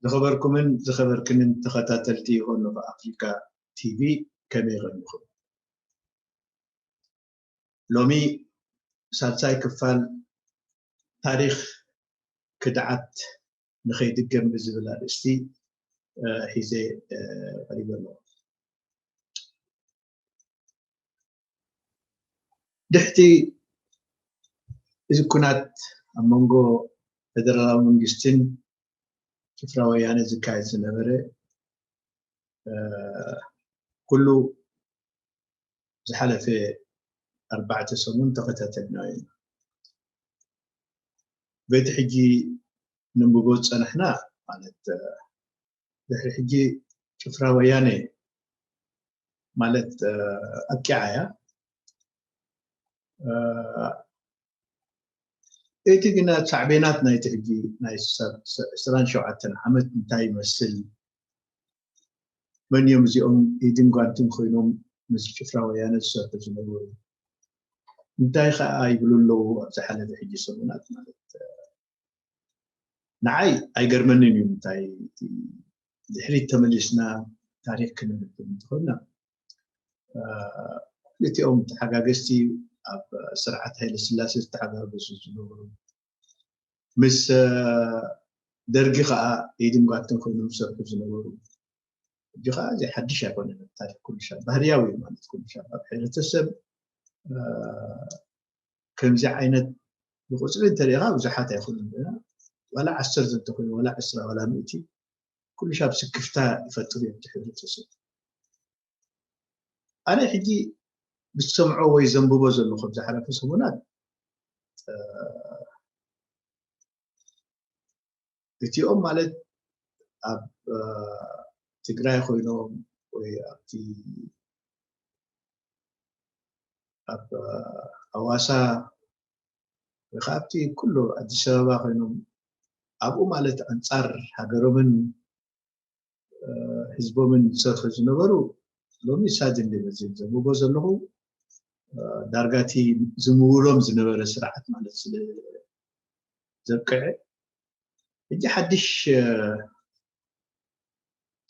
ዝኸበርኩምን ዝኸበርክንን ተኸታተልቲ ሆርን ኦፍ ኣፍሪካ ቲቪ፣ ከመይ ቐኒኹም? ሎሚ ሳልሳይ ክፋል ታሪኽ ክድዓት ንኸይድገም ብዝብል ኣርእስቲ ሒዘ ቀሪበ ኣለኹ። ድሕቲ እዚ ኩናት ኣብ መንጎ ፈደራላዊ መንግስትን ጭፍራ ወያነ ዝካየድ ዝነበረ ኩሉ ዝሓለፈ ኣርባዕተ ሰሙን ተኸታተልናዮ ኢና። በቲ ሕጂ ንንብቦ ዝጸናሕና ማለት ድሕሪ ሕጂ ጭፍራ ወያነ ማለት ኣብቂዓ እያ። እቲ ግና ሳዕቤናት ናይቲ ሕጂ ናይ ዕስራን ሸውዓተን ዓመት እንታይ ይመስል? መን እዮም እዚኦም ኢድን ጓንትን ኮይኖም ምስ ጭፍራ ወያነ ዝሰርሑ ዝነበሩ? እንታይ ከዓ ይብሉ ኣለዉ? ኣብ ዝሓለፈ ሕጂ ሰሙናት ማለት ንዓይ ኣይገርመንን እዩ። እንታይ ድሕሪት ተመሊስና ታሪክ ክንብል እንተኾንና ክልቲኦም ተሓጋገዝቲ ኣብ ስርዓት ሃይለ ስላሴ ዝተሓጋገዙ ዝነበሩ ምስ ደርጊ ከዓ ኢድን ጓንትን ኮይኖም ዝሰርሑ ዝነበሩ። ሕጂ ከዓ እዚ ሓድሽ ኣይኮነን። ታሪክ ኩሉ ሻብ ባህርያዊ ማለት ኩሉ ሻብ ኣብ ሕብረተሰብ ከምዚ ዓይነት ብቁፅሪ እንተሪኢኻ ብዙሓት ኣይኮኑን። ዋላ ዓሰርተ እንተኮይኑ ዋላ ዕስራ ዋላ ምእቲ ኩሉ ሻብ ስክፍታ ይፈጥር እዮም እቲ ሕብረተሰብ። ኣነ ሕጂ ዝሰምዖ ወይ ዘንብቦ ዘለኹ ዝሓለፈ ሰሙናት እቲኦም ማለት ኣብ ትግራይ ኮይኖም ወይ ኣብቲ ኣብ ኣዋሳ ወይ ከዓ ኣብቲ ኩሉ ኣዲስ ኣበባ ኮይኖም ኣብኡ ማለት ኣንፃር ሃገሮምን ህዝቦምን ዝሰርሑ ዝነበሩ ሎሚ ሳድን መዝን ዘንብቦ ዘለኹ ዳርጋቲ ዝምውሎም ዝነበረ ስርዓት ማለት ስለ ዘብቅዐ ሕጂ ሓድሽ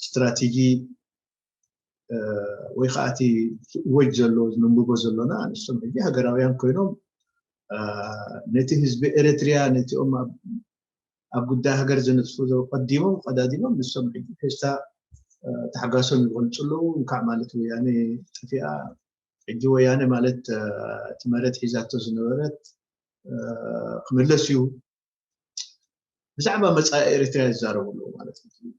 ስትራቴጂ ወይ ከዓ እቲ ዝእወጅ ዘሎ ዝንብቦ ዘሎና ንሶም ሕጂ ሃገራውያን ኮይኖም ነቲ ህዝቢ ኤረትርያ ነቲኦም ኣብ ጉዳይ ሃገር ዘነጥፉ ቀዲሞም ቀዳዲሞም ንሶም ሕጂ ፌስታ ታሕጋሶም ይገልፁ ኣለዉ። እንካዕ ማለት ወያነ ጠፊኣ ሕጂ ወያነ ማለት እቲ መሬት ሒዛቶ ዝነበረት ክምለስ እዩ። ብዛዕባ መፃኢ ኤርትራ ይዛረቡ ኣለዉ ማለት እዩ።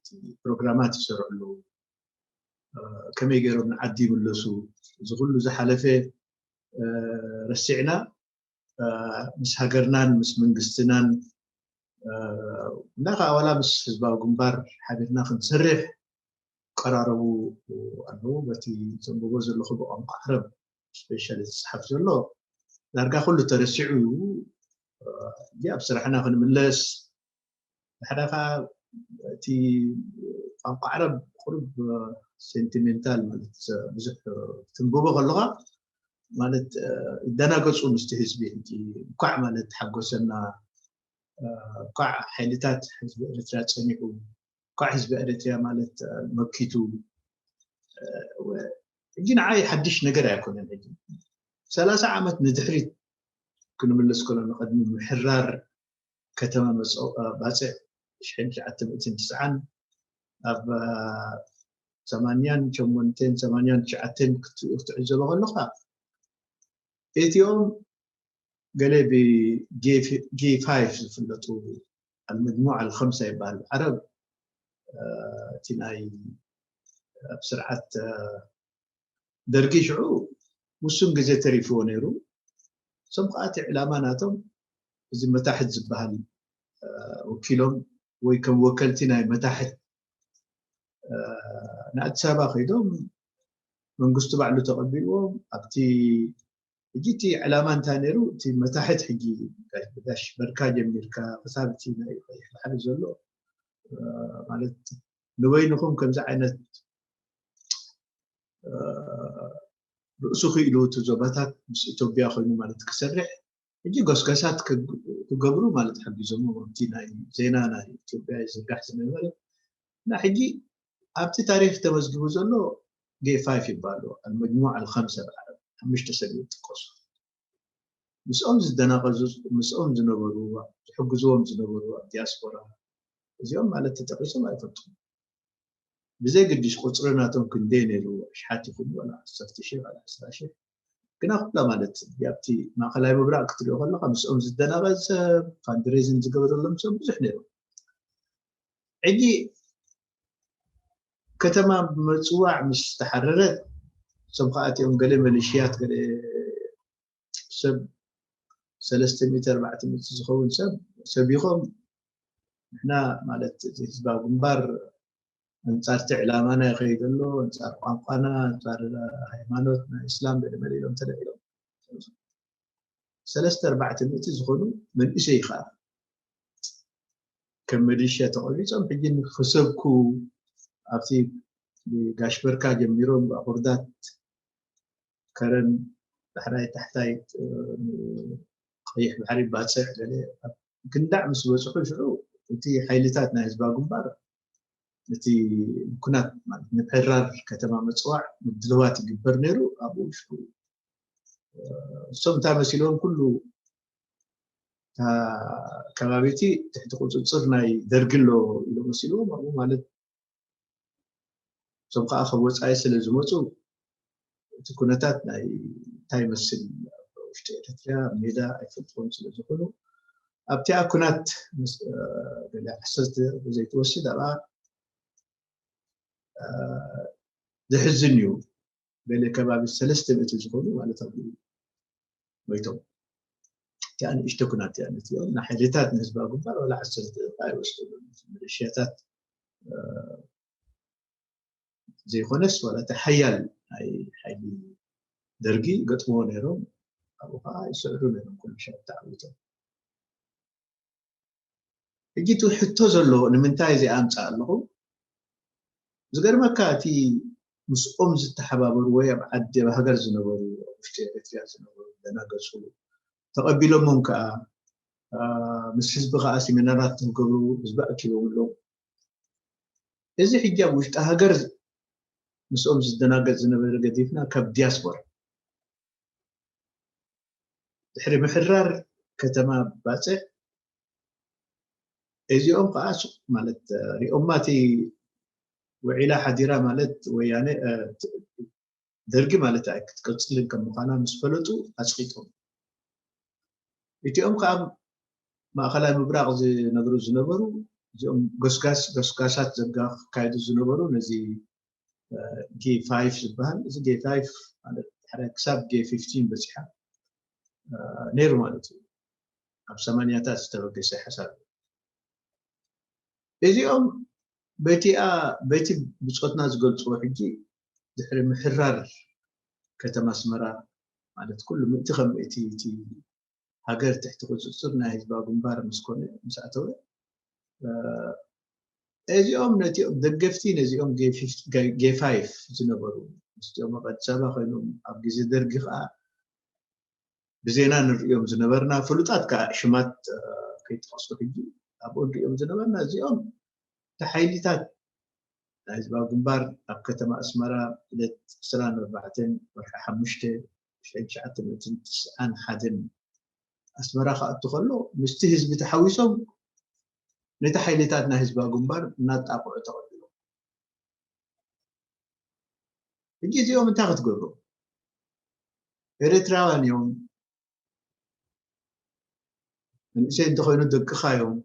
ፕሮግራማት ይሰርሑ ኣለዉ። ከመይ ገይሮም ንዓዲ ይምለሱ? እዚ ኩሉ ዝሓለፈ ረሲዕና ምስ ሃገርናን ምስ መንግስትናን እና ከዓ ዋላ ምስ ህዝባዊ ግንባር ሓቢርና ክንሰርሕ ቀራረቡ ኣለዉ። በቲ ዘንብቦ ዘለኹ ብቋንቋ ዓረብ ስፔሻሊ ዝፅሓፍ ዘሎ ዳርጋ ኩሉ ተረሲዑ እዩ። ኣብ ስራሕና ክንምለስ ድሕራ ከዓ እቲ ቋንቋ ዓረብ ቁሩብ ሴንቲሜንታል ማለት ብዙሕ ትንብቦ ከለካ ማለት ይደናገፁ ምስቲ ህዝቢ ሕጂ እንኳዕ ማለት ሓጎሰና እንኳዕ ሓይልታት ህዝቢ ኤርትራ ፀኒዑ እንኳዕ ህዝቢ ኤርትራ ማለት መኪቱ ሕጂ ንዓይ ሓድሽ ነገር ኣይኮነን። ሕጂ ሰላሳ ዓመት ንድሕሪት ክንምለስ ከሎ ንቐድሚ ምሕራር ከተማ ባፅዕ ሽሕን ትሽዓተ ሚእትን ትስዓን ኣብ ሰማንያን ሸሞንተን ሰማንያን ትሽዓተን ክትዕዘቦ ከለካ እቲኦም ገለ ብጌ ፋይቭ ዝፍለጡ ኣልመጅሙዓ ኣልከምሳ ይበሃል ዓረብ እቲ ናይ ኣብ ስርዓት ደርጊ ሽዑ ውሱን ግዜ ተሪፍዎ ነይሩ። እሶም ከዓ እቲ ዕላማ ናቶም እዚ መታሕት ዝበሃል ወኪሎም ወይ ከም ወከልቲ ናይ መታሕት ንኣዲስ ኣበባ ከይዶም መንግስቱ ባዕሉ ተቐቢልዎም ኣብቲ ሕጂ እቲ ዕላማ እንታይ ነይሩ? እቲ መታሕት ሕጂ ጋሽ በርካ ጀሚርካ ክሳብ እቲ ናይ ቀይሕ ባሕሪ ዘሎ ማለት ንበይንኹም ከምዚ ዓይነት ርእሱ ክኢሉ እቲ ዞባታት ምስ ኢትዮጵያ ኮይኑ ማለት ክሰርሕ ሕጂ ጎስጋሳት ክገብሩ ማለት ሓጊዞሞ ኣብቲ ናይ ዜና ናይ ኢትዮጵያ ይዝርጋሕ ዝነበረ እና ሕጂ ኣብቲ ታሪክ ተመዝጊቡ ዘሎ ጌ ፋይፍ ይባሉ ኣልመጅሙዕ ኣልከምሰ ብዓረብ ሓሙሽተ ሰብ ይጥቀሱ። ምስኦም ዝደናቀዙ፣ ምስኦም ዝነበሩ፣ ዝሕግዝዎም ዝነበሩ ኣብ ዲያስፖራ እዚኦም ማለት ተጠቂሶም ኣይፈልጡን። ብዘይ ግድሽ ቁፅሪ ናቶም ክንደይ ነይሩ፣ ኣሽሓት ይኹኑ ዋላ ዓሰርተ ሺሕ ዋላ ዕስራ ሺሕ ግና ኩላ ማለት ኣብቲ ማእከላይ ምብራቅ ክትሪኦ ከለካ ምስኦም ዝደናቀዝ ሰብ፣ ፋንድሬዝን ዝገበረሎም ሰብ ብዙሕ ነይሩ። ሕጂ ከተማ ምፅዋዕ ምስ ተሓረረት እሶም ከኣቲኦም ገለ መሌሽያት ገለ ሰብ ሰለስተ ሚእቲ ኣርባዕተ ሚእቲ ዝኸውን ሰብ ሰቢኾም ንሕና ማለት ህዝባዊ ግንባር ኣንጻር እቲ ዕላማና ይኸይድ ኣሎ፣ ኣንጻር ቋንቋና፣ ኣንጻር ሃይማኖትና እስላም ገለ መለ ኢሎም ተለዒሎም ሰለስተ ኣርባዕተ ሚእቲ ዝኾኑ መንእሰይ ከዓ ከም መሊሽያ ተቐቢጾም ሕጂ ክሰብኩ ኣብቲ ጋሽበርካ ጀሚሮም ኣኹርዳት ከረን ዳሕራይ ታሕታይ ቀይሕ ባሕሪ ባፅዕ ገለ ክንዳዕ ምስ በፅሑ ሽዑ እቲ ሓይልታት ናይ ህዝባዊ ግንባር እቲ ኩናት ማለት ንሕራር ከተማ ምፅዋዕ ምድልዋት ይግበር ነይሩ። ኣብኡ ሽዑ እሶም እንታይ መሲልዎም ኩሉ ከባቢቲ ትሕቲ ቁፅፅር ናይ ደርጊ ኣሎ ኢሎ መሲልዎም ኣብኡ ማለት እሶም ከዓ ካብ ወፃኢ ስለ ዝመፁ እቲ ኩነታት ናይ እንታይ ይመስል ውሽጢ ኤርትራ ሜዳ ኣይፈልጥዎም ስለ ዝኾኑ ኣብቲኣ ኩናት ገለ ዓሰርተ ዘይትወስድ ኣብኣ ዘሕዝን እዩ። ገለ ከባቢ ሰለስተ ሚእቲ ዝኾኑ ማለት ኣብ ሞይቶም። እቲኣ ንእሽቶ ኩናት እያ ነቲኦም ንሓይልታት ንህዝባዊ ግንባር ዋላ ዓሰርተ ደቂቃ ኣይወስድሉ። ምልሽያታት ዘይኮነስ ዋላ እቲ ሓያል ናይ ሓይሊ ደርጊ ገጥምዎ ነይሮም። ኣብኡ ከዓ ይስዕሩ ነይሮም ኩሉ ሻብ ተዓዊቶም። ሕጂ እቲ ሕቶ ዘሎ ንምንታይ እዚኣ ኣምፅኣ ኣለኹ? ዝገርመካ እቲ ምስኦም ዝተሓባበሩ ወይ ኣብ ዓዲ ኣብ ሃገር ዝነበሩ ውሽጢ ኤርትራ ዝነበሩ ደናገፁ ተቐቢሎሞም ከዓ ምስ ህዝቢ ከዓ ሲሚናራት ንገብሩ ህዝቢ ኣኪቦምሎም እዚ ሕጂ ኣብ ውሽጢ ሃገር ምስኦም ዝደናገፅ ዝነበረ ገዲፍና ካብ ዲያስፖራ ድሕሪ ምሕራር ከተማ ባፅዕ እዚኦም ከዓ ማለት ሪኦማ እቲ ውዒላ ሓዲራ ማለት ወያነ ደርጊ ማለት ኣይ ክትቀፅልን ከም ምዃና ምስ ፈለጡ ኣፅቂጦም እቲኦም ከዓ ማእኸላይ ምብራቕ ዝነብሩ ዝነበሩ እዚኦም ጎስጋስ ጎስጋሳት ዘጋካየዱ ዝነበሩ ነዚ ጌ ፋይፍ ዝበሃል እዚ ጌ ፋይፍ ማለት ሓደ ክሳብ ጌ ፊፍቲን በፂሓ ነይሩ ማለት እዩ። ኣብ ሰማንያታት ዝተበገሰ ሓሳብ እዩ። እዚኦም በቲኣ በቲ ብፆትና ዝገልፅዎ ሕጂ ድሕሪ ምሕራር ከተማ ኣስመራ ማለት ኩሉ ምእቲ ከም ምእቲ እቲ ሃገር ትሕቲ ቁፅፅር ናይ ህዝባዊ ግንባር ምስ ኮነ ምስ ኣተወ እዚኦም ነቲኦም ደገፍቲ ነዚኦም ጌ ፋይፍ ዝነበሩ ምስኦም ኣብ ኣዲስ ኣበባ ኮይኖም ኣብ ግዜ ደርጊ ከዓ ብዜና ንርእዮም ዝነበርና ፍሉጣት ከዓ ሽማት ከይጠቐስኩ ሕጂ ኣብኡ ንርእዮም ዝነበርና እዚኦም እቲ ሓይልታት ናይ ህዝባዊ ግንባር ኣብ ከተማ ኣስመራ ዕለት ዕስራን ኣርባዕተን ወርሒ ሓሙሽተ ሽሕን ትሽዓተ ሚእትን ትስዓን ሓደን ኣስመራ ክኣቱ ከሎ ምስቲ ህዝቢ ተሓዊሶም ነቲ ሓይልታት ናይ ህዝባዊ ግንባር እናጣቕዑ ተቐቢሎም። ሕጂ እዚኦም እንታይ ክትገብሩ? ኤርትራውያን እዮም። መንእሰይ እንተኮይኑ ደቅኻ እዮም።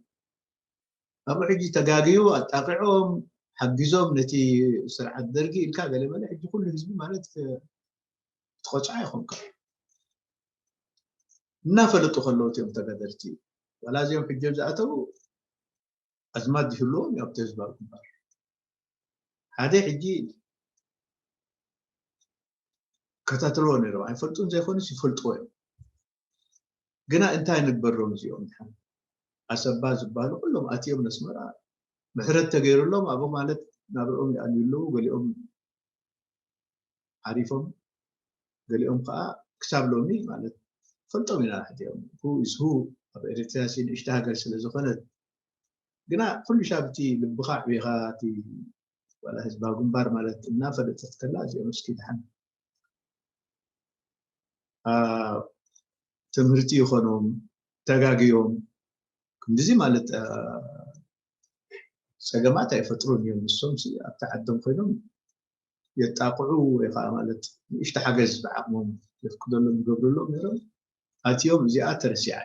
ኣብኡ ሕጂ ተጋግዩ ኣጣቂዖም ሓጊዞም ነቲ ስርዓት ደርጊ ኢልካ ገለ መለ ሕጂ ኩሉ ህዝቢ ማለት ትቆፅዓ ይኮንካ እናፈለጡ ከለዉ እቲኦም ተጋደልቲ ዋላ እዚኦም ሕጂ ዝኣተዉ ኣዝማድ ይህልዎም ኣብቲ ህዝባዊ ግንባር ሓደ ሕጂ ከታተልዎ ነይሮም ኣይፈልጡን ዘይኮኑስ ይፈልጥዎ እዮም ግና እንታይ ንግበሮም እዚኦም ድሓን ኣሰባ ዝበሃሉ ኩሎም ኣትዮም ነስመራ ምሕረት ተገይሩሎም ኣብኡ ማለት ናብርኦም ይኣልዩ ኣለዉ ገሊኦም ሓሪፎም ገሊኦም ከዓ ክሳብ ሎሚ ማለት ፈልጦም ኢና ሕቲኦም who is who ኣብ ኤርትራ ሲ ንእሽተ ሃገር ስለ ዝኾነት ግና ኩሉ ሻብ እቲ ልብኻ ዕቢኻ እቲ ዋላ ህዝባዊ ግንባር ማለት እናፈለጠት ከላ እዚኦም እስኪ ድሓን ትምህርቲ ይኾኖም ተጋግዮም ክንዲዚ ማለት ፀገማት ኣይፈጥሩን እዮም። ንሶም ኣብቲ ዓዶም ኮይኖም የጣቕዑ ወይ ከዓ ማለት ንእሽተ ሓገዝ ብዓቕሞም የፍቅደሎም ይገብርሎም ነይሮም። ኣትዮም እዚኣ ተረሲዓ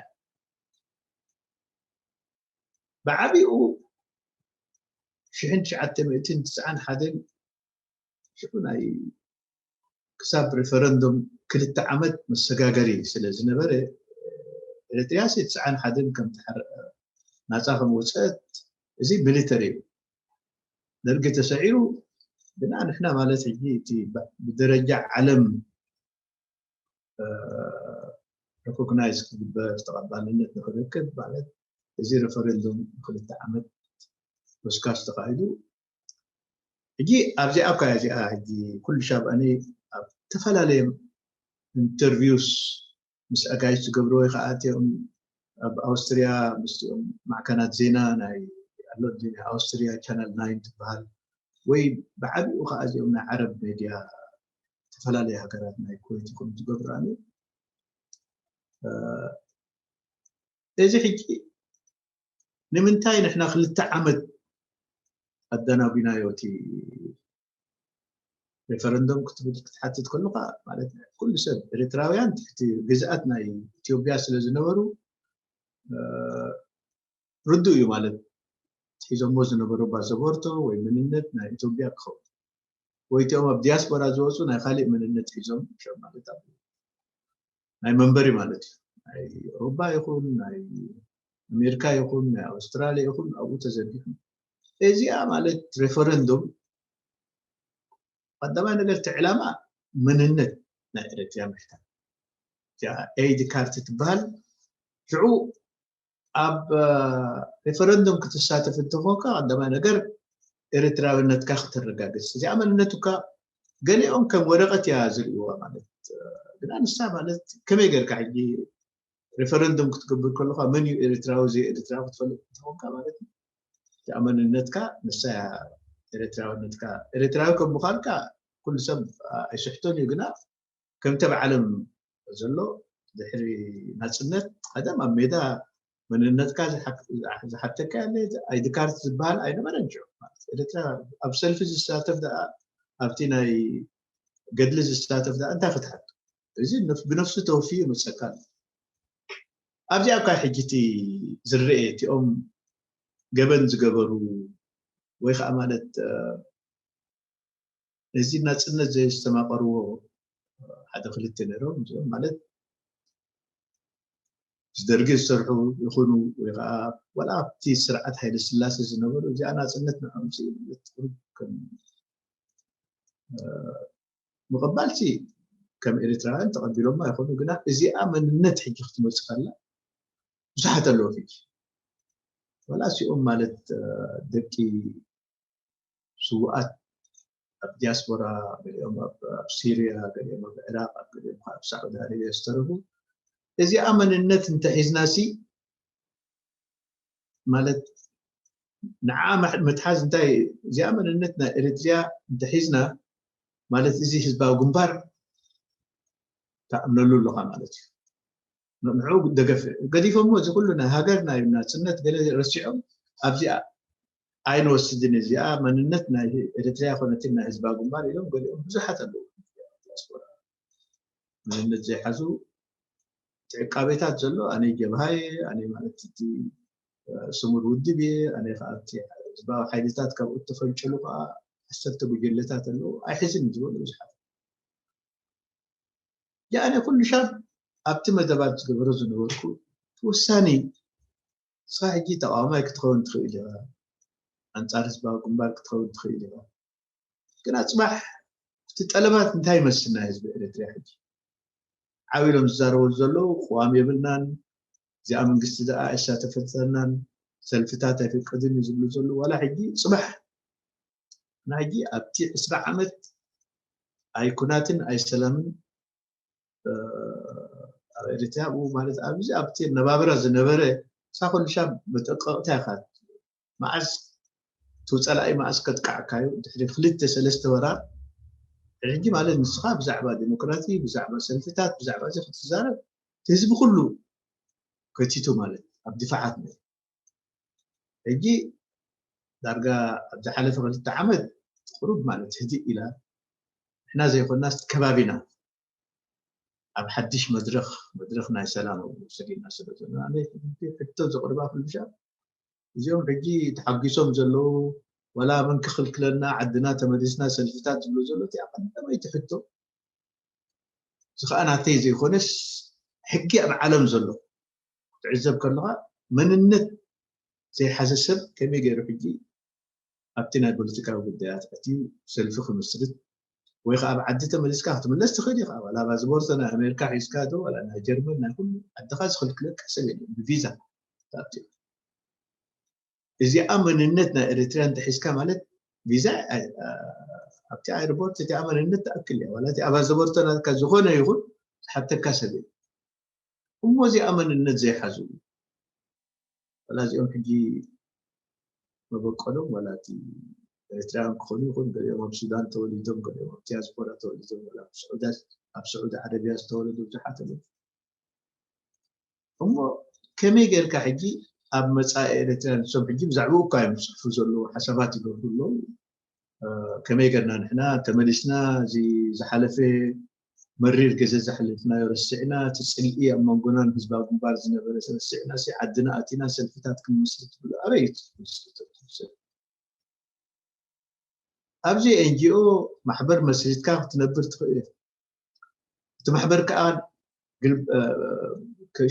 ብዓቢኡ ሽሕን ትሽዓተ ሚእትን ትስዓን ሓደን ሽዑ ናይ ክሳብ ሬፈረንዱም ክልተ ዓመት መሰጋገሪ ስለ ዝነበረ ኤርትርያስ ትስዓን ሓደን ከም ናፃ ከም ወፀት እዚ ሚሊተሪ እዩ። ደርጊ ተሰዒሩ ግና ንሕና ማለት ሕጂ እቲ ብደረጃ ዓለም ሪኮግናይዝ ክግበር ተቐባልነት ንክረክብ ማለት እዚ ሬፈረንዱም ክልተ ዓመት ፕሮስካስ ተኻሂዱ። ሕጂ ኣብዚኣ እኳ እዚኣ ሕጂ ኩሉ ሻብ ኣነ ኣብ ዝተፈላለየ ኢንተርቪውስ ምስ ኣጋይሽ ዝገብርዎ ወይ ከዓ እቲኦም ኣብ ኣውስትርያ ምስኦም ማዕከናት ዜና ናይ ኣሎ ኣውስትርያ ቻነል ናይን ትበሃል ወይ ብዓቢኡ ከዓ እዚኦም ናይ ዓረብ ሜድያ ዝተፈላለየ ሃገራት ናይ ኩዌት ይኹን ዝገብሩ ኣነ እዚ ሕጂ ንምንታይ ንሕና ክልተ ዓመት ኣዳናጉናዮ እቲ ሬፈረንዶም ክትብል ክትሓትት ከለካ ማለት ኩሉ ሰብ ኤርትራውያን ትሕቲ ግዝኣት ናይ ኢትዮጵያ ስለ ዝነበሩ ርዱ እዩ ማለት ሒዞሞ ዝነበሩ ባዘቦርቶ ወይ መንነት ናይ ኢትዮጵያ ክኸውን ወይ እቲኦም ኣብ ዲያስፖራ ዝወፁ ናይ ካሊእ መንነት ሒዞም ሸ ማለት ኣብ ናይ መንበሪ ማለት እዩ ናይ ኤውሮባ ይኹን ናይ ኣሜሪካ ይኹን ናይ ኣውስትራሊያ ይኹን ኣብኡ ተዘርጊሑ እዚኣ ማለት ሬፈረንዱም ቀዳማይ ነገር እቲ ዕላማ መንነት ናይ ኤርትርያ ምሕታት እዚኣ ኤይዲ ካርድ ትበሃል ሽዑ ኣብ ሬፈረንዱም ክትሳተፍ እንተኾንካ ቀዳማይ ነገር ኤርትራዊነትካ ክተረጋግፅ እዚኣ መንነትካ ገሊኦም ከም ወረቀት እያ ዝርእዋ ማለት ግና ንሳ ማለት ከመይ ገርካ ሕጂ ሬፈረንዱም ክትገብር ከለካ መን እዩ ኤርትራዊ ዘይ ኤርትራዊ ክትፈልጥ እንተኾንካ ማለት እዚኣ መንነትካ ንሳ እያ ኤርትራዊነትካ ኤርትራዊ ከም ምኳንካ ኩሉ ሰብ ኣይስሕቶን እዩ ግና ከምቲ ኣብ ዓለም ዘሎ ድሕሪ ናፅነት ቀደም ኣብ ሜዳ መንነትካ ዝሓተካ ያለ ኣይዲ ካርድ ዝበሃል ኣይነበረን ሽዑ ማለት ኤርትራ ኣብ ሰልፊ ዝሳተፍ ደኣ ኣብቲ ናይ ገድሊ ዝሳተፍ ደኣ እንታይ ክትሓቱ እዚ ብነፍሱ ተወፊዩ ይመፀካ ኣሎ ኣብዚኣ እኳ ሕጂ እቲ ዝረአ እቲኦም ገበን ዝገበሩ ወይ ከዓ ማለት እዚ ናፅነት ዘስተማቀርዎ ሓደ ክልተ ነይሮም እዚኦም ማለት ዝደርጊ ዝሰርሑ ይኹኑ ወይ ከዓ ዋላ ኣብቲ ስርዓት ሃይለ ስላሴ ዝነበሩ እዚኣ ናፅነት ንዕኦም ምቕባል ሲ ከም ኤርትራውያን ተቐቢሎማ ይኾኑ ግና እዚኣ መንነት ሕጂ ክትመፅእ ከላ ብዙሓት ኣለዉ ሕጂ ዋላ ሲኦም ማለት ደቂ ስውኣት ኣብ ዲያስፖራ ገሊኦም ኣብ ሲርያ ገሊኦም ኣብ ዕራቅ ኣብ ገሊኦም ኣብ ሳዑዲ ኣረቢያ ዝተረፉ እዚኣ መንነት እንተሒዝና ሲ ማለት ንዓ ምትሓዝ እንታይ እዚኣ መንነት ናይ ኤርትርያ እንተሒዝና ማለት እዚ ህዝባዊ ግንባር ተኣምነሉ ኣለካ ማለት እዩ ንዑ ደገፍ ገዲፎሞ እዚ ኩሉ ናይ ሃገር ናይ ናፅነት ገለ ረሲዖም ኣብዚኣ ኣይንወስድን እዚኣ መንነት ናይ ኤርትርያ ኮነትን ናይ ህዝባዊ ግንባር ኢሎም ገሊኦም ብዙሓት ኣለዉ ዲያስፖራ መንነት ዘይሓዙ እቲ ዕቃቤታት ዘሎ ኣነ ጀብሃ እየ ኣነ ማለት እቲ ስሙር ውድብ እየ ኣነ ከዓ እቲ ህዝባዊ ሓይልታት ካብኡ እተፈንጨሉ ከዓ ዓሰርተ ጉጀለታት ኣለዉ ኣይሕዝን ዝበሉ ብዙሓት ጃእነ ኩሉ ሻብ ኣብቲ መደባት ዝገበሮ ዝነበርኩ ውሳኔ ንስኻ ሕጂ ተቃዋማይ ክትኸውን ትኽእል ኢኻ ኣንጻር ህዝባዊ ግንባር ክትኸውን ትኽእል ኢኻ ግና ፅባሕ እቲ ጠለባት እንታይ ይመስል ናይ ህዝቢ ኤርትርያ ሕጂ ዓብ ኢሎም ዝዛረበሉ ዘለዉ ቅዋም የብልናን እዚኣ መንግስቲ ደኣ ኣይሳተፈተናን ሰልፍታት ኣይፈቀድን እዩ ዝብሉ ዘለዉ ዋላ ሕጂ ፅባሕ ናይ ኣብቲ ዕስራ ዓመት ኣይኩናትን ኣይሰላምን ኣብ ኤርትራ ኣብኡ ማለት ኣብዚ ኣብቲ ነባብራ ዝነበረ ሳኮልሻ መጠቀቕታ ኢኻ መዓዝ እቲ ጸላኢ መዓዝ ከጥቃዕካዩ ድሕሪ ክልተ ሰለስተ ወራር ሕጂ ማለት ንስኻ ብዛዕባ ዲሞክራሲ ብዛዕባ ሰልፍታት ብዛዕባ እዚ ክትዛረብ ህዝቢ ኩሉ ከቲቱ ማለት ኣብ ድፋዓት ነይሩ። ሕጂ ዳርጋ ኣብ ዝሓለፈ ክልተ ዓመት ቁሩብ ማለት ህድእ ኢላ ንሕና ዘይኮናስ ከባቢና ኣብ ሓድሽ መድረኽ መድረኽ ናይ ሰላም ሰጊድና ስለ ዘለና ሕቶ ዘቕርባ ኩልሻ እዚኦም ሕጂ ተሓጒሶም ዘለዉ ወላ መን ክኽልክለና ዓድና ተመሊስና ሰልፍታት ዝብሉ ዘሎ እቲኣ ቀዳመይቲ ሕቶ እዚ ከዓ ናተይ ዘይኮነስ ሕጊ ኣብ ዓለም ዘሎ ክትዕዘብ ከለካ መንነት ዘይሓዘ ሰብ ከመይ ገይሩ ሕጂ ኣብቲ ናይ ፖለቲካዊ ጉዳያት ኣትዩ ሰልፊ ክምስርት ወይ ከዓ ኣብ ዓዲ ተመሊስካ ክትምለስ ትኽእል ኢኻ ዋላ ፓስፖርት ናይ ኣሜሪካ ሒዝካ ዶ ዋላ ናይ ጀርመን ናይ ኩሉ ዓድኻ ዝኽልክለካ ሰብ የለን ብቪዛ ትኣቱ እዚኣ መንነት ናይ ኤሪትርያ እንተሒዝካ ማለት ቪዛ ኣብቲ ኣየርፖርት እቲኣ መንነት ትኣክል እያ ዋላ እቲ ኣባዘቦርቶ ናትካ ዝኾነ ይኹን ዝሓተካ ሰብ እሞ እዚኣ መንነት ዘይሓዙ ዋላ እዚኦም ሕጂ መበቆሎም ዋላ እቲ ኤርትራውያን ክኾኑ ይኹን ገሊኦም ኣብ ሱዳን ተወሊዶም ገሊኦም ኣብ ዲያስፖራ ተወሊዶም ወላ ኣብ ስዑዲ ዓረብያ ዝተወለዱ ብዙሓት ኣለዉ እሞ ከመይ ጌርካ ሕጂ ኣብ መጻኢ ኤርትራ ንሶም ሕጂ ብዛዕባኡ እኳ እዮም ዝጽሕፉ ዘለዉ ሓሳባት ይገብሩ ኣለዉ ከመይ ጌርና ንሕና ተመሊስና እዚ ዝሓለፈ መሪር ግዜ ዘሕለፍናዮ ረሲዕና እቲ ጽልኢ ኣብ መንጎናን ህዝባዊ ግንባር ዝነበረ ረሲዕና ሲ ዓድና ኣቲና ሰልፍታት ክንምስርት ትብሉ ኣበይ ኣብዚ ኤንጂኦ ማሕበር መስሪትካ ክትነብር ትኽእል ኢኻ እቲ ማሕበር ከዓ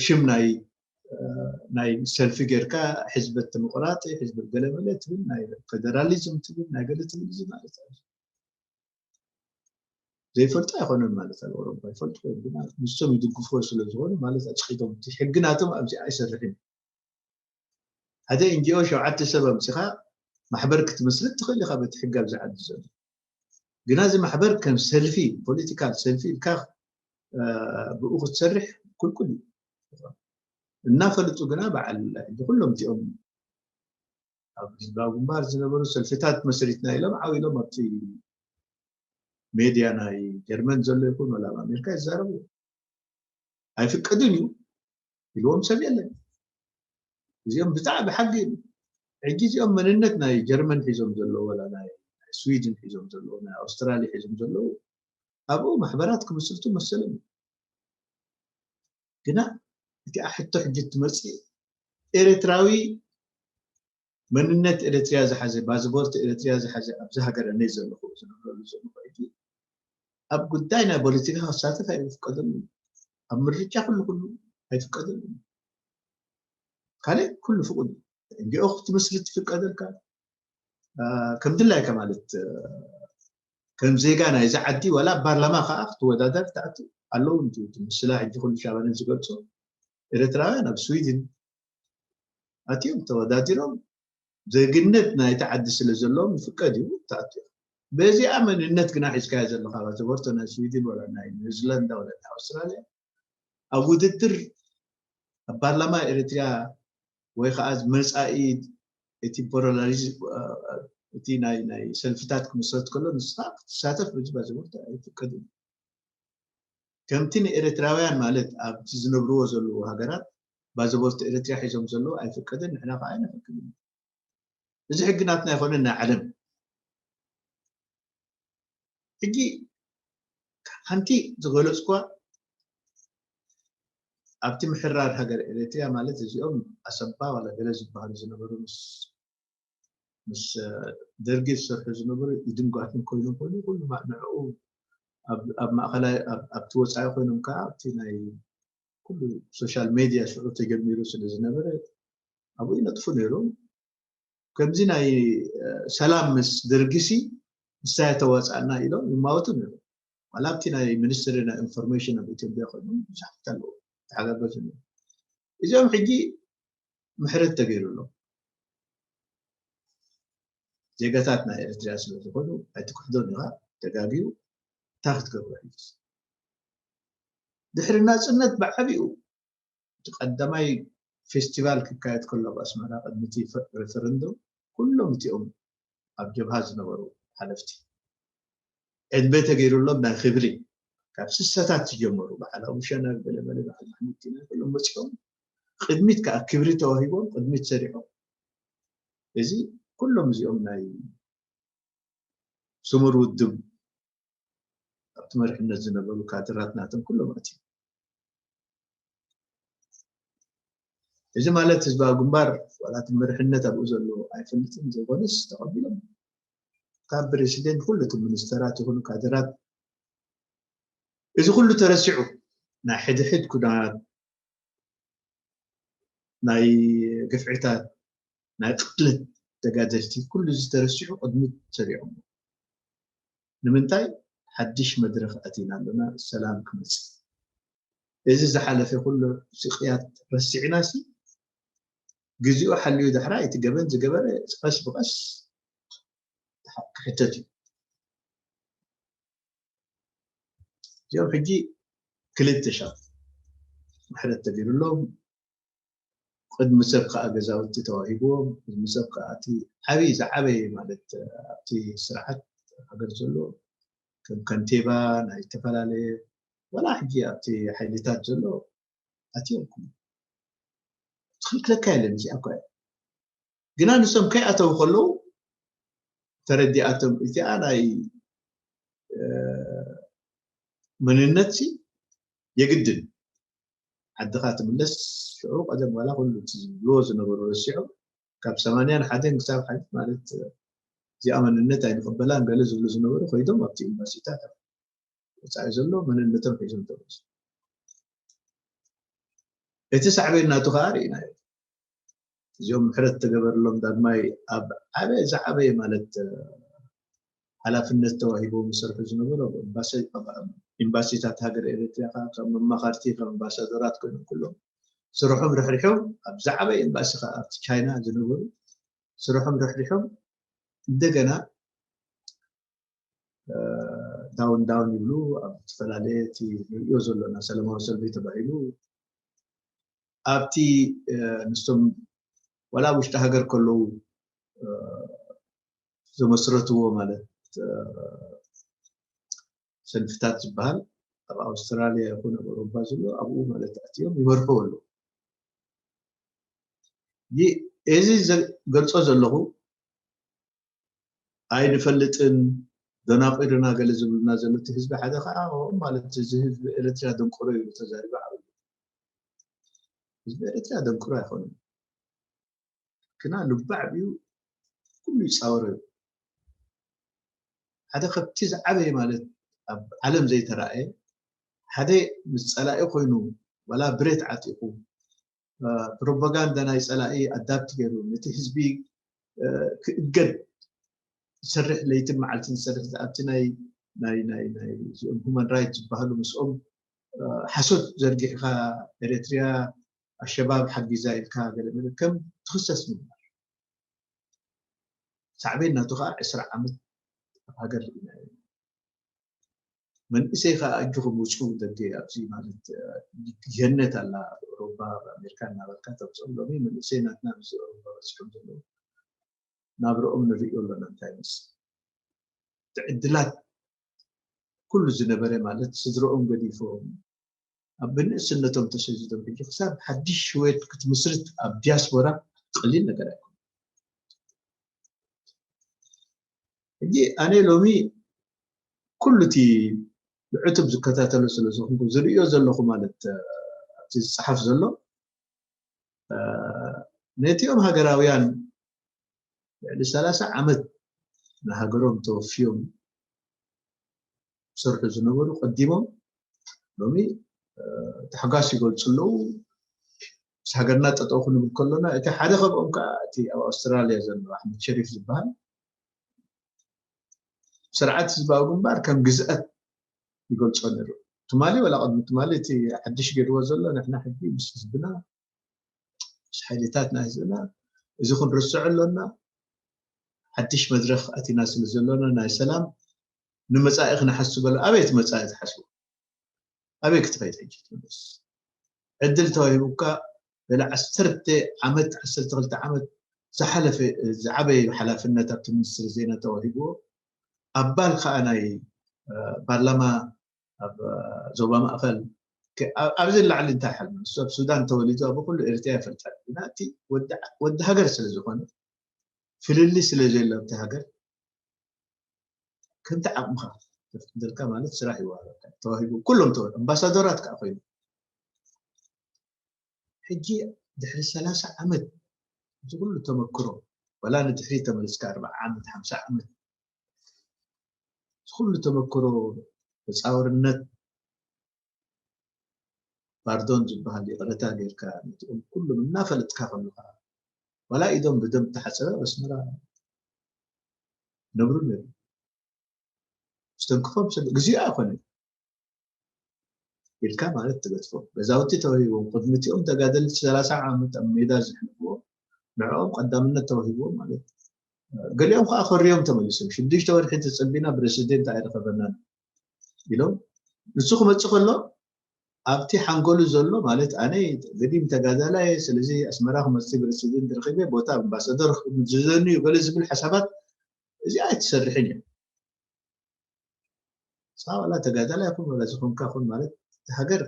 ሽም ናይ ናይ ሰልፊ ጌርካ ሕዝበት ምቁራጥ ሕዝበት ገለመለ ትብል ናይ ፌደራሊዝም ትብል ናይ ገለ ትብል እዚ ማለት እዩ ዘይፈልጡ ኣይኮነን ማለት ኣብ ኣውሮፓ ይፈልጡ ኮይኖም ግና ንሶም ይድግፍዎ ስለ ዝኾኑ ማለት ኣፅቂጦም እቲ ሕጊ ናቶም ኣብዚ ኣይሰርሕን ሓደ ኤንጂኦ ሸውዓተ ሰብ ኣምፂኻ ማሕበር ክትምስርት ትኽእል ኢኻ በቲ ሕጊ ኣብዚ ዓዲ ዘሎ ግና እዚ ማሕበር ከም ሰልፊ ፖለቲካል ሰልፊ ኢልካ ብኡ ክትሰርሕ ክልኩል እዩ እናፈለጡ ግና በዓል ሕጂ ኩሎም እዚኦም ኣብ ህዝባዊ ግንባር ዝነበሩ ሰልፍታት መስሪትና ኢሎም ዓው ኢሎም ኣብቲ ሜድያ ናይ ጀርመን ዘሎ ይኹን ወላ ኣብ ኣሜሪካ ይዛረቡ ኣይፍቀድን እዩ ኢልዎም ሰብ የለን እዚኦም ብጣዕሚ ሓቂ ሕጂ እዚኦም መንነት ናይ ጀርመን ሒዞም ዘለዉ ወላ ናይ ስዊድን ሒዞም ዘለዉ ናይ ኣውስትራሊያ ሒዞም ዘለዉ ኣብኡ ማሕበራት ክምስርቱ መሰሎም እዩ ግና እቲኣ ሕቶ ሕጂ ትመፅእ ኤርትራዊ መንነት ኤርትርያ ዝሓዘ ባዝቦርት ኤርትርያ ዝሓዘ ኣብዚ ሃገር እነይ ዘለኹ ዝነብረሉ ዘለኹ ሕጂ ኣብ ጉዳይ ናይ ፖለቲካ ክሳተፍ ኣይፍቀደሉ ኣብ ምርጫ ኩሉ ኩሉ ኣይፍቀደሉ ካልእ ኩሉ ፍቁድ እንዲኦ ክትምስርት ትፍቀደልካ ከም ድላይካ ማለት ከም ዜጋ ናይዚ ዓዲ ዋላ ፓርላማ ከዓ ክትወዳደር ትኣቱ ኣለዉ ምስላ ሕጂ ኩሉ ሻባንን ዝገልፆ ኤርትራውያን ኣብ ስዊድን ኣትዮም ተወዳዲሮም ዜግነት ናይቲ ዓዲ ስለ ዘለዎም ይፍቀድ እዩ ትኣቱ በዚኣ መንነት ግና ሒዝካዮ ዘለካ ፓስፖርት ናይ ስዊድን ወላ ናይ ኒውዚላንድ ወላ ናይ ኣውስትራልያ ኣብ ውድድር ኣብ ፓርላማ ኤርትርያ ወይ ከዓ መፃኢ እቲ ፖላራይዝ እቲ ናይ ናይ ሰልፍታት ክምስረት ከሎ ንስኻ ክትሳተፍ በዚ ፓስፖርት ኣይፍቀድን ከምቲ ንኤርትራውያን ማለት ኣብቲ ዝነብርዎ ዘለዉ ሃገራት ባዘቦርት ኤርትርያ ሒዞም ዘለዉ ኣይፍቀድን ንሕና ከዓ ኣይነፈቅድን እዚ ሕጊ ናትና ኣይኮነን ናይ ዓለም ሕጂ ሓንቲ ዝገለፅኳ ኣብቲ ምሕራር ሃገር ኤርትርያ ማለት እዚኦም ኣሰባ ዋላ ገለ ዝበሃሉ ዝነበሩ ምስ ምስ ደርጊ ዝሰርሑ ዝነበሩ ኢድን ጓትን ኮይኖም ኮይኑ ኩሉ ንዕኡ ኣብ ማእኸላይ ኣብቲ ወፃኢ ኮይኖም ከዓ ኣብቲ ናይ ኩሉ ሶሻል ሜድያ ሽዑ ተጀሚሩ ስለ ዝነበረ ኣብኡ ይነጥፉ ነይሮም ከምዚ ናይ ሰላም ምስ ደርጊሲ ንሳ የተዋፃእና ኢሎም ይማወቱ ነይሮም ዋላ ኣብቲ ናይ ሚኒስትሪ ናይ ኢንፎርሜሽን ኣብ ኢትዮጵያ ኮይኑ ብዙሓት ኣለዉ ተሓጋገዙ ነይሩ እዚኦም ሕጂ ምሕረት ተገይሩሎም ዜጋታት ናይ ኤርትርያ ስለ ዝኾኑ ኣይትክሕዶን ኢኻ ተጋግዩ እንታይ ክትገብሮ ሕጅስ ድሕሪ ናፅነት ብዓብኡ እቲ ቀዳማይ ፌስቲቫል ክካየድ ከሎ ኣብ ኣስመራ ቅድሚ እቲ ኩሎም እቲኦም ኣብ ጀብሃ ዝነበሩ ሓለፍቲ ዕድመ ተገይሩሎም ናይ ክብሪ ካብ ስሰታት ዝጀመሩ በዓል ኣቡሸነር ገለመለ በዓል ማሕሙድቲና ኩሎም መፂኦም ቅድሚት ከዓ ክብሪ ተዋሂቦም ቅድሚት ሰሪዖም። እዚ ኩሎም እዚኦም ናይ ስሙር ውድብ ኣብቲ መሪሕነት ዝነበሩ ካድራት ናቶም ኩሎም ኣትዮም። እዚ ማለት ህዝባዊ ግንባር ዋላ እቲ መሪሕነት ኣብኡ ዘሎ ኣይፈልጥን ዘይኮነስ ተቐቢሎም ካብ ፕሬሲደንት ኩሉ እቲ ሚኒስተራት ይኹኑ ካድራት እዚ ኩሉ ተረሲዑ ናይ ሕድሕድ ኩናት ናይ ግፍዕታት ናይ ቅትለት ተጋደልቲ ኩሉ እዚ ተረሲዑ ቅድሚት ሰሪዖም ንምንታይ ሓድሽ መድረኽ ኣቲና ኣለና ሰላም ክመፅእ እዚ ዝሓለፈ ኩሉ ስቅያት ረሲዕና ሲ ግዜኡ ሓልዩ ዳሕራ እቲ ገበን ዝገበረ ቀስ ብቀስ ክሕተት እዩ እዚኦም ሕጂ ክልተ ሻ ምሕረት ተገይሩሎም ቅድሚ ሰብ ከዓ ገዛውቲ ተዋሂብዎም ቅድሚ ሰብ ከዓ እቲ ዓብይ ዝዓበየ ማለት ኣብቲ ስርዓት ሃገር ዘሎ ከም ከንቴባ ናይ ዝተፈላለየ ዋላ ሕጂ ኣብቲ ሓይልታት ዘሎ ኣትዮም ዝኽልክለካ የለን እዚኣ እኳ ግና ንሶም ከይኣተው ከለዉ ተረዲኣቶም እዚኣ ናይ መንነት የግድን ዓድኻ ትምለስ ሽዑ ቀደም ዋላ ኩሉ ዝብልዎ ዝነበሩ ረሲዖም ካብ ሰማንያን ሓደን ክሳብ ሓዚ ማለት እዚኣ መንነት ኣይንቕበላን ገለ ዝብሉ ዝነበሩ ኮይዶም ኣብቲ ኤምባሲታት ወፃኢ ዘሎ መንነቶም ሒዞም ተመልሱ እቲ ሳዕቤን ናቱ ከዓ ርኢናዮ እዚኦም ምሕረት ተገበርሎም ዳግማይ ኣብ ዓበ ዝዓበየ ማለት ሓላፍነት ተዋሂቦም ዝሰርሑ ዝነበሩ ኤምባሲታት ሃገር ኤርትራ ካብ መማኸርቲ ካብ ኣምባሳደራት ኮይኖም ኩሎም ስርሖም ርሕሪሖም ኣብ ዝዓበየ ኤምባሲ ከዓ ኣብቲ ቻይና ዝነበሩ ስርሖም ርሕሪሖም እንደገና ዳውን ዳውን ይብሉ ኣብ ዝተፈላለየ እቲ ንሪኦ ዘለና ሰላማዊ ሰልፊ ተባሂሉ ኣብቲ ንስቶም ዋላ ኣብ ውሽጢ ሃገር ከለዉ ዘመስረትዎ ማለት ሰልፍታት ዝበሃል ኣብ ኣውስትራልያ ይኹን ኣብ ኣውሮፓ ዘሎ ኣብኡ ማለት ኣትዮም ይመርሕዎ ኣለዉ እዚ ዝገልፆ ዘለኹ ኣይንፈልጥን ደናቂርና ገለ ዝብሉና ዘሎ እቲ ህዝቢ ሓደ ከዓ ማለት እዚ ህዝቢ ኤርትራ ደንቆሮ እዩ ተዛሪባ ዓብዩ ህዝቢ ኤርትራ ደንቆሮ ኣይኮነን ግና ልባዕ ብዩ ኩሉ ይፃወር እዩ ሓደ ከብቲ ዝዓበየ ማለት ኣብ ዓለም ዘይተረኣየ ሓደ ምስ ፀላኢ ኮይኑ ዋላ ብሬት ዓጢቁ ፕሮፓጋንዳ ናይ ፀላኢ ኣዳፕት ገይሩ ነቲ ህዝቢ ክእገድ ዝሰርሕ ለይትን መዓልትን ዝሰርሕ ኣብቲ ናይ ናይ ናይ ናይ እዚኦም ሁማን ራይት ዝበሃሉ ምስኦም ሓሶት ዘርጊሕካ ኤርትሪያ ኣሸባብ ሓጊዛ ኢልካ ገለ መለ ከም ትኽሰስ ምግባር ሳዕቤን ናቱ ከዓ ዕስራ ዓመት ኣብ ሃገር ርኢና መንእሰይ ከዓ ኣጆኹም ውፁ ደገ ኣብዚ ማለት ጀነት ኣላ ኣብ ኣውሮፓ ኣብ ኣሜሪካ እናበልካ ተምፅኦም ሎሚ መንእሰይ ናትና ኣብዚ ኣውሮፓ በፂሖም ዘለዉ ናብርኦም ንርእዮ ኣለና እንታይ ምስ እቲ ዕድላት ኩሉ ዝነበረ ማለት ስድረኦም ገዲፎም ኣብ ብንእስነቶም ተሰዲዶም ሕጂ ክሳብ ሓድሽ ህይወት ክትምስርት ኣብ ዲያስፖራ ቀሊል ነገር ኣይኮነ ሕጂ ኣነ ሎሚ ኩሉ እቲ ብዕቱብ ዝከታተሎ ስለ ዝኾንኩ ዝርእዮ ዘለኹ ማለት ኣብቲ ዝፀሓፍ ዘሎ ነቲኦም ሃገራውያን ልዕሊ ሰላሳ ዓመት ንሃገሮም ተወፍዮም ዝሰርሑ ዝነበሩ ቀዲሞም ሎሚ ታሕጓስ ይገልፁ ኣለዉ ምስ ሃገርና ጠጠው ክንብል ከሎና እቲ ሓደ ከምኦም ከዓ እቲ ኣብ ኣውስትራልያ ዘሎ ኣሕመድ ሸሪፍ ዝበሃል ስርዓት ህዝባዊ ግንባር ከም ግዝአት ይገልፆ ነይሩ ትማሊ ወላ ቅድሚ ትማሊ እቲ ሓድሽ ገይርዎ ዘሎ ንሕና ሕጂ ምስ ህዝብና ምስ ሓይልታት ናይ ህዝብና እዚ ክንርስዖ ኣሎና ሓድሽ መድረክ ኣቲና ስለ ዘሎና ናይ ሰላም ንመፃኢ ክነሓስበሉ ኣበይ እቲ መፃኢ ትሓስቡ ኣበይ ክትኸይድ ሕጂ ትመለስ ዕድል ተዋሂቡካ ገለ ዓሰርተ ዓመት ዓሰርተ ክልተ ዓመት ዝሓለፈ ዝዓበየ ሓላፍነት ኣብቲ ሚኒስትሪ ዜና ተዋሂብዎ ኣባል ከዓ ናይ ፓርላማ ኣብ ዞባ ማእኸል ኣብዚ ላዕሊ እንታይ ሓልመ ንሱ ኣብ ሱዳን ተወሊዱ ኣብ ኩሉ ኤርትራ ይፈልጣል ግና እቲ ወዲ ሃገር ስለ ዝኾነ ፍልልይ ስለ ዘሎ ኣብቲ ሃገር ከምቲ ዓቕምኻ ዘልካ ማለት ስራሕ ይዋሃበካ ተዋሂቡ ኩሎም ተወ ኣምባሳደራት ከዓ ኮይኑ ሕጂ ድሕሪ ሰላሳ ዓመት እዚ ኩሉ ተመክሮ ወላ ንድሕሪ ተመልስካ ኣርባዓ ዓመት ሓምሳ ዓመት እዚ ኩሉ ተመክሮ ተፃወርነት ፓርዶን ዝበሃል ይቕረታ ጌርካ ነቲኦም ኩሎም እናፈለጥካ ከለኻ ዋላ ኢዶም ብደም ተሓፀበ ኣብ ኣስመራ ነብሩ ነሩ ዝተንክፎም ሰብ እግዚኣብ ኣይኮነን ኢልካ ማለት ትገድፎ ገዛውቲ ተዋሂቦም ቅድሚ እቲኦም ተጋደልቲ ሰላሳ ዓመት ኣብ ሜዳ ዘሕልፍዎ ንዕኦም ቀዳምነት ተዋሂብዎም ማለት ገሊኦም ከዓ ፈርዮም ተመሊሶም ሽዱሽተ ወርሒ ተፀቢና ፕረሲደንት ኣይረኸበናን ኢሎም ንሱ ክመፅእ ከሎ ኣብቲ ሓንጎሉ ዘሎ ማለት ኣነ ገዲም ተጋዳላይ ስለዚ ኣስመራ ክመፅእ ፕረሲደንት ረኺበ ቦታ ኣምባሳደር ዝደኒ እዩ ገለ ዝብል ሓሳባት እዚኣ ኣይትሰርሕን እያ ንስኻ ዋላ ተጋዳላይ ይኹን ዋላ ዝኾንካ ይኹን ማለት እቲ ሃገር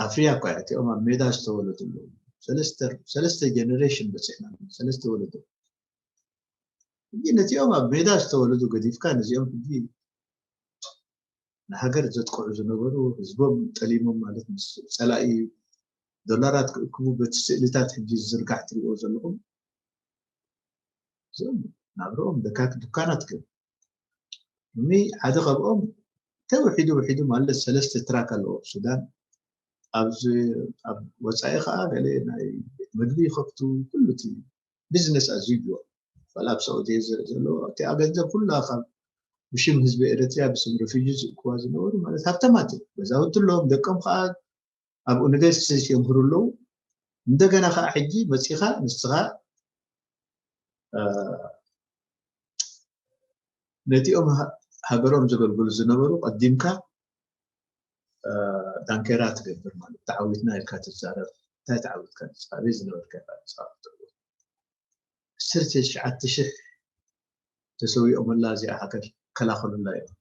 ኣፍርያ እኳ እያ እቲኦም ኣብ ሜዳ ዝተወለዱ ኣለዉ ሰለስተ ሰለስተ ጀነሬሽን በፂሕና ሰለስተ ወለዶ ሕጂ ነቲኦም ኣብ ሜዳ ዝተወለዱ ገዲፍካ ነዚኦም ሕጂ ንሃገር ዘጥቅዑ ዝነበሩ ህዝቦም ጠሊሞም ማለት ምስ ፀላኢ ዶላራት ክእክቡ በቲ ስእልታት ሕጂ ዝዝርጋሕ ትሪእዎ ዘለኹም እዚኦም ናብርኦም ደካክ ዱካናት ግን እሚ ሓደ ካብኦም ተውሒዱ ውሒዱ ማለት ሰለስተ ትራክ ኣለዎ ኣብ ሱዳን ኣብዚ ኣብ ወፃኢ ከዓ ገለ ናይ ቤት ምግቢ ይኸፍቱ ኩሉ እቲ ቢዝነስ ኣዝዩ ዋላ ኣብ ሳዑዲ ዘሎ እቲኣ ገንዘብ ኩላ ካብ ብሽም ህዝቢ ኤረትርያ ብስም ረፊጂ ዝእክዋ ዝነበሩ ማለት ሃብተማት እዮም ገዛውቲ ኣለዎም ደቆም ከዓ ኣብ ዩኒቨርሲቲ የምህሩ ኣለዉ እንደገና ከዓ ሕጂ መፂኻ ንስኻ ነቲኦም ሃገሮም ዘገልግሉ ዝነበሩ ቀዲምካ ዳንኬራ ትገብር ማለት ተዓዊትና ኢልካ ትዛረብ እንታይ ተዓዊትካ ንስኻ ኣበይ ዝነበርካ ኢኻ ንስኻ ክትዕወት ዓሰርተ ትሽዓተ ሽሕ ተሰዊኦምላ እዚኣ ሃገር ከላኸሉላ እዮም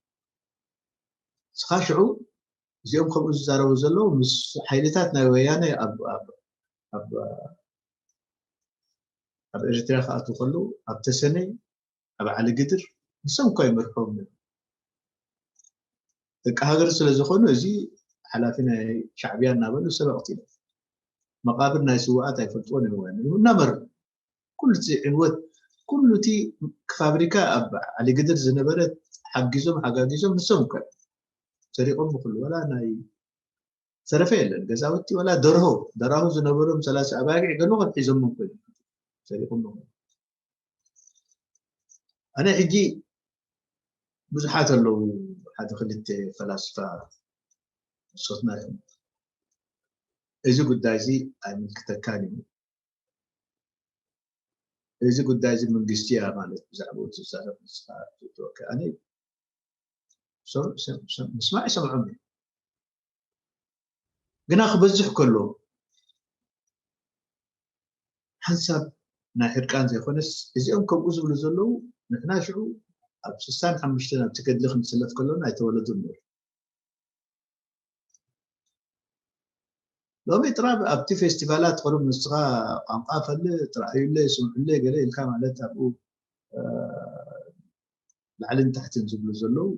ንስኻ ሽዑ እዚኦም ከምኡ ዝዛረቡ ዘለዉ ምስ ሓይልታት ናይ ወያነ ኣብ ኣብ ኣብ ኣብ ኤርትራ ክኣትዉ ከለዉ ኣብ ተሰነይ ኣብ ዓሊ ግድር ንሶም እኳ ይመርሕዎም ነይሩ ደቂ ሃገር ስለ ዝኾኑ እዚ ሓላፊ ናይ ሻዕብያ እናበሉ ሰብ ኣቕቲሎም መቓብር ናይ ስውኣት ኣይፈልጥዎን እዮም ወያነ እናመርሑ ኩሉ እቲ ዕንወት ኩሉ እቲ ፋብሪካ ኣብ ዓሊ ግድር ዝነበረ ሓጊዞም ሓጋጊዞም ንሶም እኳ ሰሪቆም ብኩሉ ወላ ናይ ዝተረፈ የለን ገዛውቲ ወላ ደርሆ ደራሁ ዝነበሮም ሰላሳ ኣባጊዕ ገሉ ከም ሒዞም ኮይኖም ሰሪቆም ኮይኖም ኣነ ሕጂ ብዙሓት ኣለዉ ሓደ ክልተ ፈላስፋ ንሶትና እዮም እዚ ጉዳይ እዚ ኣይምልክተካን እዩ እዚ ጉዳይ እዚ መንግስቲ እያ ማለት ብዛዕባኡ ትዛረብ ንስኻ ትእትወካ ኣነ ምስማዕ ይሰምዖም እዩ ግና ክበዝሕ ከሎ ሓንሳብ ናይ ሕርቃን ዘይኮነስ እዚኦም ከምኡ ዝብሉ ዘለዉ ንሕና ሽዑ ኣብ ስሳን ሓሙሽተን ኣብቲ ገድሊ ክንስለፍ ከሎና ኣይተወለዱን ነይሩ ሎሚ ጥራብ ኣብቲ ፌስቲቫላት ቅሩብ ንስኻ ቋንቋ ፈልጥ ርኣዩለይ ስምዑለይ ገለ ኢልካ ማለት ኣብኡ ላዕልን ታሕትን ዝብሉ ዘለዉ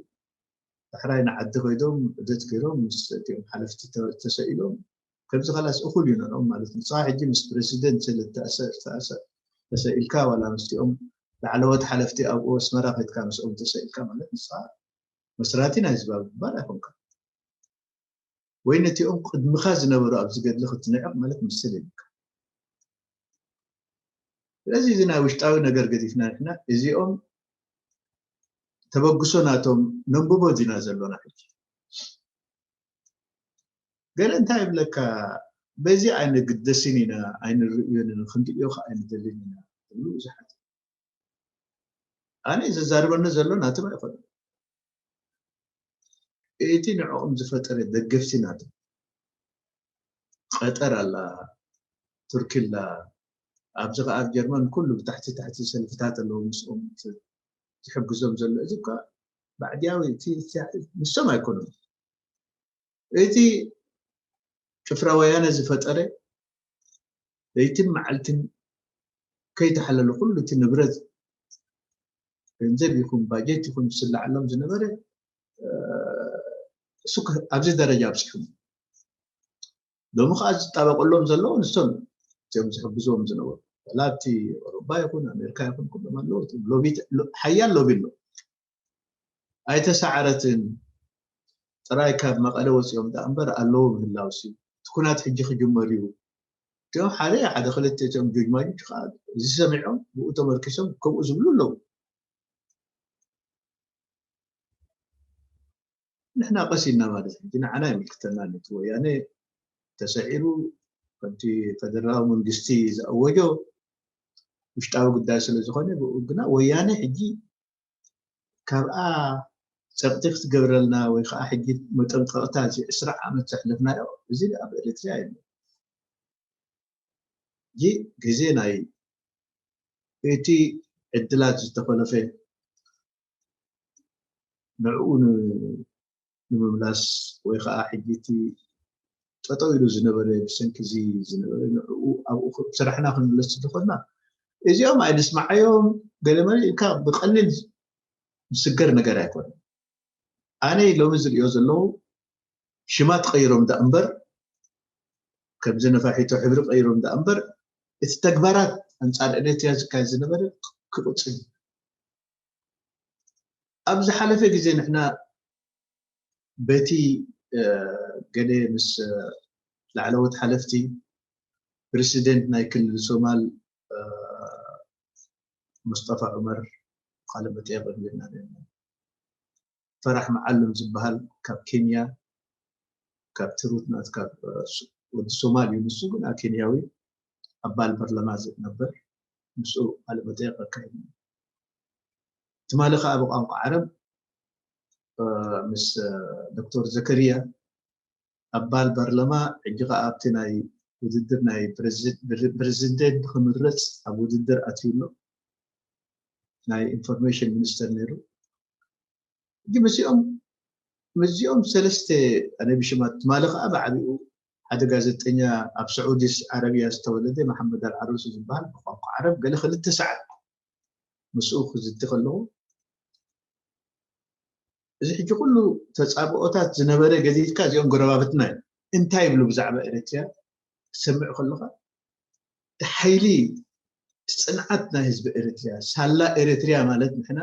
ዳሕራይ ንዓዲ ከይዶም ዑደት ገይሮም ምስ እቲኦም ሓለፍቲ ተሰኢሎም ከምዚ ከላስ እኹል እዩ ንዕኦም ማለት ንስኻ ሕጂ ምስ ፕረሲደንት ስለ ተሰኢልካ ዋላ ምስቲኦም ላዕለዎት ሓለፍቲ ኣብኡ ኣስመራ ከድካ ምስኦም ተሰኢልካ ማለት ንስኻ መስራቲ ናይ ህዝባዊ ግንባር ኣይኮንካ ወይ ነቲኦም ቅድምኻ ዝነበሩ ኣብዚ ገድሊ ክትንዕቕ ማለት ምስል የብልካ ስለዚ እዚ ናይ ውሽጣዊ ነገር ገዲፍና ንሕና እዚኦም ተበግሶ ናቶም ነንብቦ ዲና ዘሎና ሕጂ ገለ እንታይ ይብለካ በዚ ኣይንግደስን ኢና ኣይንርእዮን ክንርእዮ ከዓ ኣይንደልን ኢና ዝብሉ ብዙሓት ኣነ ዘዛርበኒ ዘሎ ናቶም ኣይኮነን እቲ ንዕኦም ዝፈጠረ ደገፍቲ ናቶም ቀጠር ኣላ ቱርኪ ኣላ ኣብዚ ከኣ ኣብ ጀርመን ኩሉ ብታሕቲ ታሕቲ ሰልፍታት ኣለዉ ምስኦም ዝሕግዞም ዘሎ። እዚ እኳ ባዕድያዊ እቲ ንሶም ኣይኮኑን። እቲ ጭፍራ ወያነ ዝፈጠረ ለይትን መዓልትን ከይተሓለለ ኩሉ እቲ ንብረት ገንዘብ ይኹን ባጀት ይኹን ዝስላዓሎም ዝነበረ እሱ ኣብዚ ደረጃ ኣብፅሑ። ሎሚ ከዓ ዝጣበቀሎም ዘለዉ ንሶም እዮም፣ እዚኦም ዝሕግዝዎም ዝነበሩ። ዋላ ኣብቲ ኣውሮፓ ይኹን ኣሜሪካ ይኹን ኩሎም ኣለዉ። ሓያል ሎቢ ኣሎ። ኣይተሳዕረትን ጥራይ ካብ መቐለ ወፂኦም ደኣ እምበር ኣለዉ ምህላው ሲ እቲ ኩናት ሕጂ ክጅመር እዩ። እቲኦም ሓደ ሓደ ክልተ እቲኦም ጆጅማጆች ከዓ እዚ ሰሚዖም ብኡ ተመርኪሶም ከምኡ ዝብሉ ኣለዉ። ንሕና ቀስ ኢልና ማለት ሕጂ ንዓና ይምልክተና ነቲ ወያነ ተሰዒሩ ከምቲ ፈደራላዊ መንግስቲ ዝኣወጆ ውሽጣዊ ጉዳይ ስለ ዝኾነ ብኡ ግና ወያነ ሕጂ ካብኣ ፀቕጢ ክትገብረልና ወይ ከዓ ሕጂ መጠንቀቕታ እዚ ዕስራ ዓመት ዘሕለፍናዮ እዚ ኣብ ኤርትራ የለን። ሕጂ ግዜ ናይ እቲ ዕድላት ዝተኾለፈ ንዕኡ ንምምላስ ወይ ከዓ ሕጂ እቲ ጠጠው ኢሉ ዝነበረ ብሰንኪ እዚ ዝነበረ ንዕኡ ኣብኡ ስራሕና ክንምለስ እንተኾንና እዚኦም ኣይንስማዓዮም ገለመለ ኢልካ ብቀሊል ዝስገር ነገር ኣይኮነን። ኣነ ሎሚ ዝሪኦ ዘለዉ ሽማት ቀይሮም ዳኣ እምበር ከምዚ ነፋሒቶ ሕብሪ ቀይሮም ዳኣ እምበር እቲ ተግባራት ኣንፃር ኤርትራ ዝካየድ ዝነበረ ክቕፅል ኣብ ዝሓለፈ ግዜ ንሕና በቲ ገለ ምስ ላዕለዎት ሓለፍቲ ፕሬሲደንት ናይ ክልል ሶማል ሙስጠፋ ዑመር ቃለ መጠየቅ ጌርና ነርና። ፈራሕ መዓልም ዝበሃል ካብ ኬንያ ካብ ትሩት ናት ካብ ወዲ ሶማል እዩ። ንሱ ግን ኣብ ኬንያዊ ኣባል ፓርላማ ዝነበር ምስኡ ቃለ መጠየቅ ኣካይድና። ትማሊ ከዓ ብቋንቋ ዓረብ ምስ ዶክተር ዘከርያ ኣባል ፓርላማ ሕጂ ከዓ ኣብቲ ናይ ውድድር ናይ ፕሬዚደንት ክምረፅ ኣብ ውድድር ኣትዩ ኣሎ። ናይ ኢንፎርሜሽን ሚኒስተር ነይሩ። ሕጂ ምስኦም ምስዚኦም ሰለስተ ኣነ ብሽማት ትማሊ ከዓ ብዓቢኡ ሓደ ጋዜጠኛ ኣብ ስዑዲ ዓረብያ ዝተወለደ መሓመድ ኣልዓሩሲ ዝበሃል ብቋንቋ ዓረብ ገለ ክልተ ሰዓት ምስኡ ክዝቲ ከለኹ እዚ ሕጂ ኩሉ ተፃብኦታት ዝነበረ ገዲፍካ እዚኦም ጎረባብትና እዮም እንታይ ይብሉ ብዛዕባ ኤርትርያ ክትሰምዕ ከለካ እቲ ሓይሊ እቲ ፅንዓት ናይ ህዝቢ ኤርትርያ ሳላ ኤርትርያ ማለት ንሕና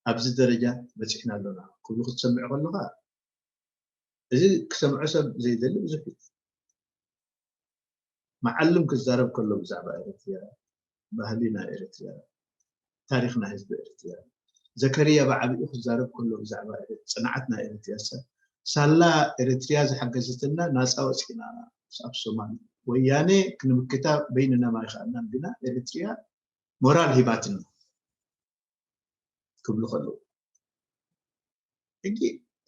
ኣብዚ ደረጃ በፂሕና ኣሎና ክብሉ ክትሰምዕ ከለካ እዚ ክሰምዖ ሰብ ዘይደሊ ብዙሕ እዩ። መዓልም ክዛረብ ከሎ ብዛዕባ ኤርትርያ ባህሊ ናይ ኤርትርያ ታሪክ ናይ ህዝቢ ኤርትርያ ዘከርያ ብዓቢኡ ክዛረብ ከሎ ብዛዕባ ጽንዓት ናይ ኤርትርያ ሰብ ሳላ ኤርትርያ ዝሓገዘትና ናጻ ወጺእና ኣብ ሶማል ወያነ ክንምክታ በይንና ማይክኣልናን ግና ኤርትርያ ሞራል ሂባትና ክብሉ ከለዉ ሕጂ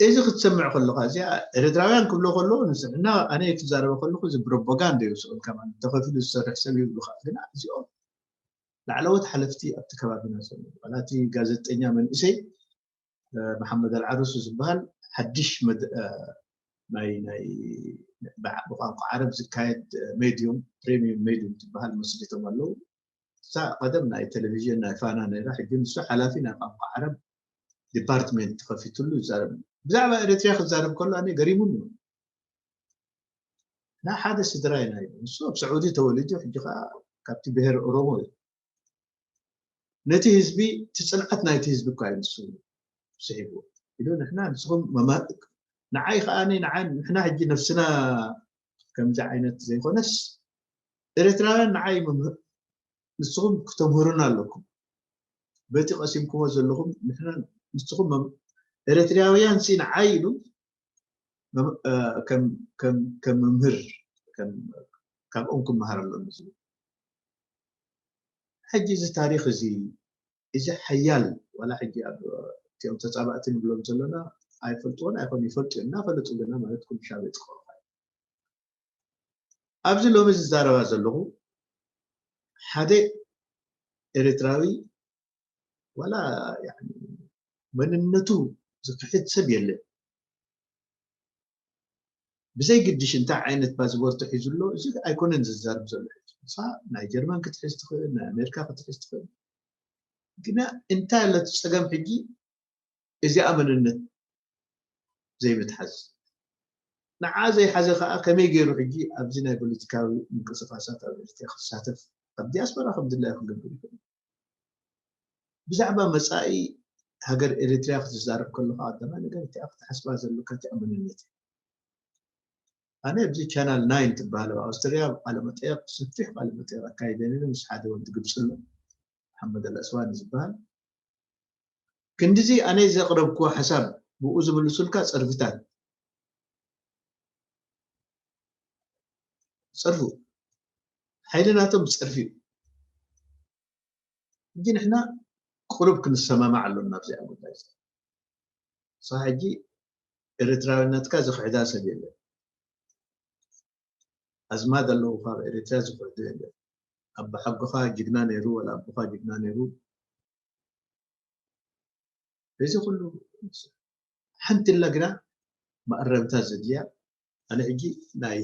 እዚ ክትሰምዕ ከለካ እዚኣ ኤርትራውያን ክብሎ ከለዉ ንስሕና ኣነ ክዛረበ ከለኩ እዚ ፕሮፓጋንዳ እዩ ስዑድ ከማን ተኸፊሉ ዝሰርሕ ሰብ ይብሉካ ግና እዚኦም ላዕለዎት ሓለፍቲ ኣብቲ ከባቢና ዘለዉ ዋላ እቲ ጋዜጠኛ መንእሰይ መሓመድ ኣልዓሩሱ ዝበሃል ሓድሽ ናይ ናይ ብቋንቋ ዓረብ ዝካየድ ሜድዩም ፕሬሚየም ሜድዩም ትበሃል መስሪቶም ኣለዉ እሳ ቀደም ናይ ቴሌቪዥን ናይ ፋና ነይራ ሕጂ ንሱ ሓላፊ ናይ ቋንቋ ዓረብ ዲፓርትሜንት ተኸፊትሉ ይዛረብ ብዛዕባ ኤርትርያ ክዛረብ ከሎ ኣነ ገሪሙኒ ናይ ሓደ ስድራይ ናይ ንሱ ኣብ ስዑዲ ተወሊዱ ሕጂ ከዓ ካብቲ ብሄር ኦሮሞ እዩ ነቲ ህዝቢ እቲ ፅንዓት ናይቲ ህዝቢ እኳ እዩ ንሱ ስሒቡ ኢሉ ንሕና ንስኹም ንዓይ ከዓ ንዓይ ንሕና ሕጂ ነፍስና ከምዚ ዓይነት ዘይኮነስ ኤርትራውያን ንዓይ ንስኹም ክተምህሩና ኣለኩም በቲ ቀሲምኩሞ ዘለኹም ንስኹም ኤርትራውያን ሲ ንዓይ ኢሉ ከም መምህር ካብኦም ክመሃር ኣለኒ ዝብል ሕጂ እዚ ታሪክ እዚ እዚ ሓያል ዋላ ሕጂ ኣብ እቲኦም ተፃባእቲ ንብሎም ዘለና ኣይፈልጥዎን ኣይኮን ይፈልጡ እዮም እናፈለጡ ግና ማለት ኩሉ ሻብ የጥቅዑካ ኣብዚ ሎሚ ዝዛረባ ዘለኹ ሓደ ኤርትራዊ ዋላ ያኒ መንነቱ ዝክሕድ ሰብ የለን። ብዘይ ግድሽ እንታይ ዓይነት ፓስፖርት ሒዙ ኣሎ፣ እዚ ኣይኮነን ዝዛረብ ዘሎ። ሕጂ ንስኻ ናይ ጀርመን ክትሕዝ ትኽእል፣ ናይ ኣሜሪካ ክትሕዝ ትኽእል። ግና እንታይ ኣለቲ ጸገም ሕጂ እዚኣ መንነት ዘይምትሓዝ። ንዓ ዘይሓዘ ከኣ ከመይ ገይሩ ሕጂ ኣብዚ ናይ ፖለቲካዊ ምንቅስቃሳት ኣብ ኤርትራ ክሳተፍ ኣብ ዲያስፖራ ከም ድላዩ ክገብር ይኽእል። ብዛዕባ መጻኢ ሃገር ኤርትራ ክትዛረብ ከለኻ ቀዳማይ ነገር እቲኣ ክትሓስባ ዘለካ እቲኣ መንነት እያ። ኣነ ኣብዚ ቻናል ናይን ትበሃል ኣብ ኣውስትርያ ቃለ መጠየቕ ሰፊሕ ቃለ መጠየቕ ኣካይደ ነይረ ምስ ሓደ ወዲ ግብፂ ኣሎ መሓመድ ኣልኣስዋኒ ዝበሃል። ክንድዚ ኣነ ዘቕረብክዎ ሓሳብ ብኡ ዝምልሱልካ ጸርፍታት ጸርፉ ሓይሊ ናቶም ጸርፊ እዩ። ሕጂ ንሕና ቁሩብ ክንሰማማዕ ኣሎና ኣብዚኣ ጉዳይ እዚኣ። ንስኻ ሕጂ ኤርትራዊነትካ ዝኽሕዳ ሰብ የለን። ኣዝማድ ኣለዉ ካብ ኤርትራ ዝኽሕዱ የለን። ኣቦሓጎኻ ጅግና ነይሩ ወላ ኣቦኻ ጅግና ነይሩ እዚ ኩሉ ሓንቲ ኣላ ግና መኣረምታ ዘድልያ። ኣነ ሕጂ ናይ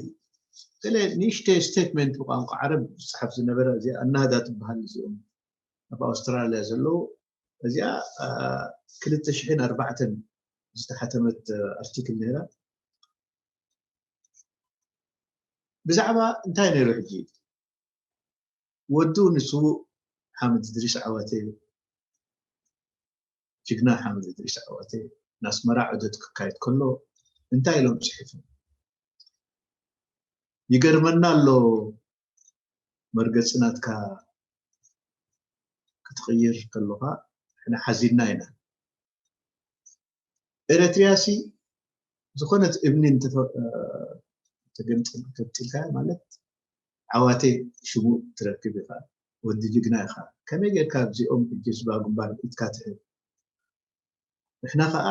ገለ ንእሽተይ ስቴትመንት ብቋንቋ ዓረብ ዝፅሓፍ ዝነበረ እዚኣ ኣናህዳ ትበሃል እዚኦም ኣብ ኣውስትራልያ ዘለዉ እዚኣ ክልተ ሽሕን ኣርባዕተን ዝተሓተመት ኣርቲክል ነይራ። ብዛዕባ እንታይ ነይሩ ሕጂ ወዱ ንስዉእ ሓምድ እድሪስ ዓዋተ ጅግና ሓምድ እድሪስ ዓዋተ ናስመራ ዑደት ክካየድ ከሎ እንታይ ኢሎም ፅሒፎም? ይገርመና ኣሎ መርገፂ ናትካ ክትቕይር ከለኻ ንሕና ሓዚንና ኢና። ኤረትርያ ሲ ዝኾነት እምኒ ተገምጢልካ ማለት ዓዋተ ሽሙ ትረክብ ኢኻ፣ ወዲ ጅግና ኢኻ። ከመይ ጌርካ ኣብዚኦም ሕጂ ህዝባዊ ግንባር ኢድካ ትህብ? ንሕና ኸኣ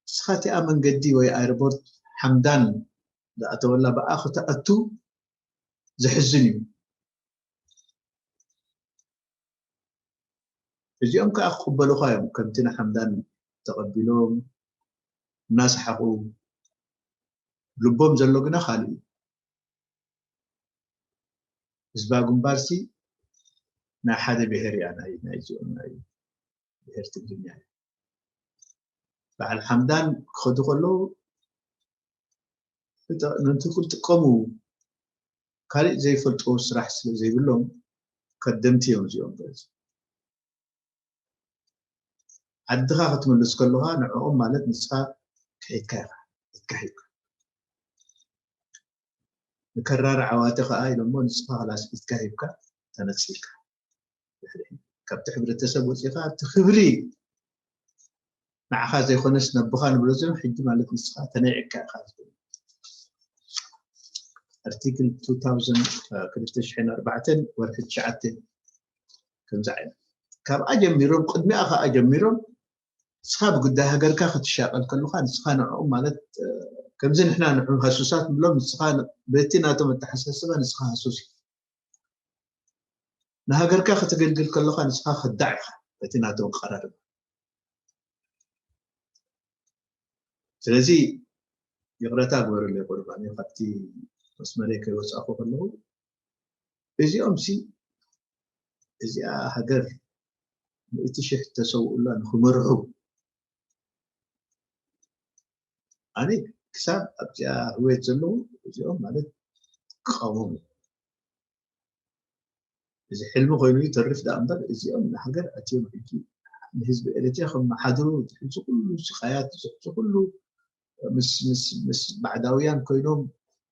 ንስኻ እቲኣ መንገዲ ወይ ኣየርፖርት ሓምዳን ዝኣተወላ ብኣ ክትኣቱ ዘሕዝን እዩ። እዚኦም ከዓ ክቕበሉኻ እዮም። ከምቲ ንሓምዳን ተቐቢሎም እናሰሓቑ ልቦም ዘሎ ግና ካልእ እዩ። ህዝባዊ ግንባርሲ ናይ ሓደ ብሄር እያ ናይ ናይዚኦም ናይ ብሄር ትግርኛ እዩ። በዓል ሓምዳን ክኸዱ ከለዉ ነቲ ክጥቀሙ ካልእ ዘይፈልጥዎ ስራሕ ስለ ዘይብሎም ከደምቲ እዮም እዚኦም። ዓድኻ ክትምልስ ከለኻ ንዕኦም ማለት ንስኻ ክሒድካ ኢኻ ኢድካ ሒድካ ንከራር ዓዋተ ኸዓ ኢሎሞ ንስኻ ኸላስ ኢድካ ሂብካ ተነፂልካ ካብቲ ሕብረተሰብ ወፂኻ እቲ ክብሪ ንዓኻ ዘይኮነስ ነቦኻ ንብሎ ዘም ሕጂ ማለት ንስኻ ተነዒቅካ ኢኻ ዝብል ኣርቲክል ክልተ ሽሕን ኣርባዕተን ወርሒ ትሽዓተ ከምዚ ዓይነት ካብኣ ጀሚሮም ቅድሚኣ ከዓ ጀሚሮም ንስኻ ብጉዳይ ሃገርካ ክትሻቀል ከለካ ንስኻ ንዕኦም ማለት ከምዚ ንሕና ንሕም ሃሱሳት ንብሎም ንስኻ በቲ ናቶም ኣተሓሳስባ ንስኻ ሃሱስ እዩ ንሃገርካ ከተገልግል ከለኻ ንስኻ ከዳዕ ኢኻ በቲ ናቶም ቀራርባ ስለዚ ይቕረታ ግበረለይ ቁርባን ካብቲ መስመረይ ከይወፃእኩ ከለኹ እዚኦም ሲ እዚኣ ሃገር ምእቲ ሽሕ ተሰውኡላ ንክመርሑ ኣነ ክሳብ ኣብዚኣ ህወየት ዘለዉ እዚኦም ማለት ክቃወሙ እዚ ሕልሚ ኮይኑ ይተርፍ ደኣ እምበር እዚኦም ንሃገር ኣትዮም ሕጂ ንህዝቢ ኤርትራ ከመሓድሩ እዚ ኩሉ ስቃያት እዚ ኩሉ ምስ ምስ ምስ ባዕዳውያን ኮይኖም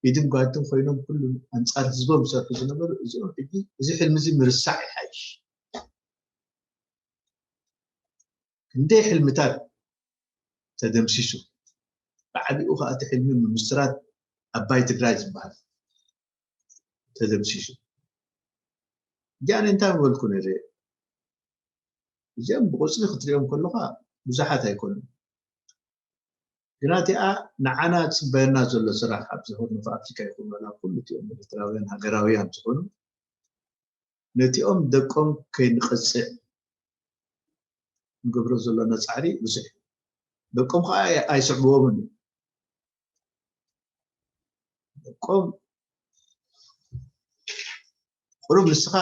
ኢድን ጓንትን ኮይኖም ኩሉ ኣንጻር ህዝቦም ዝሰርሑ ዝነበሩ እዚኦም ሕጂ እዚ ሕልሚ እዚ ምርሳዕ ይሓይሽ። ክንደይ ሕልምታት ተደምሲሱ። ብዓቢኡ ከዓ እቲ ሕልሚ ምምስራት ኣባይ ትግራይ ዝበሃል ተደምሲሱ። እዚኣነ እንታይ ምበልኩ ነይረ? እዚኦም ብቆፅሊ ክትሪኦም ከለካ ብዙሓት ኣይኮኑን። ግና እቲኣ ንዓና ዝፅበየና ዘሎ ስራሕ ኣብዚ ሆርን ኦፍ ኣፍሪካ ይኹን ዋላ ኩሉ እቲኦም ኤርትራውያን ሃገራውያን ዝኾኑ ነቲኦም ደቆም ከይንቐፅዕ ንገብሮ ዘለና ፃዕሪ ብዙሕ እዩ። ደቆም ከዓ ኣይ- ኣይስዕብዎምን እዩ። ደቆም ቁሩብ ንስኻ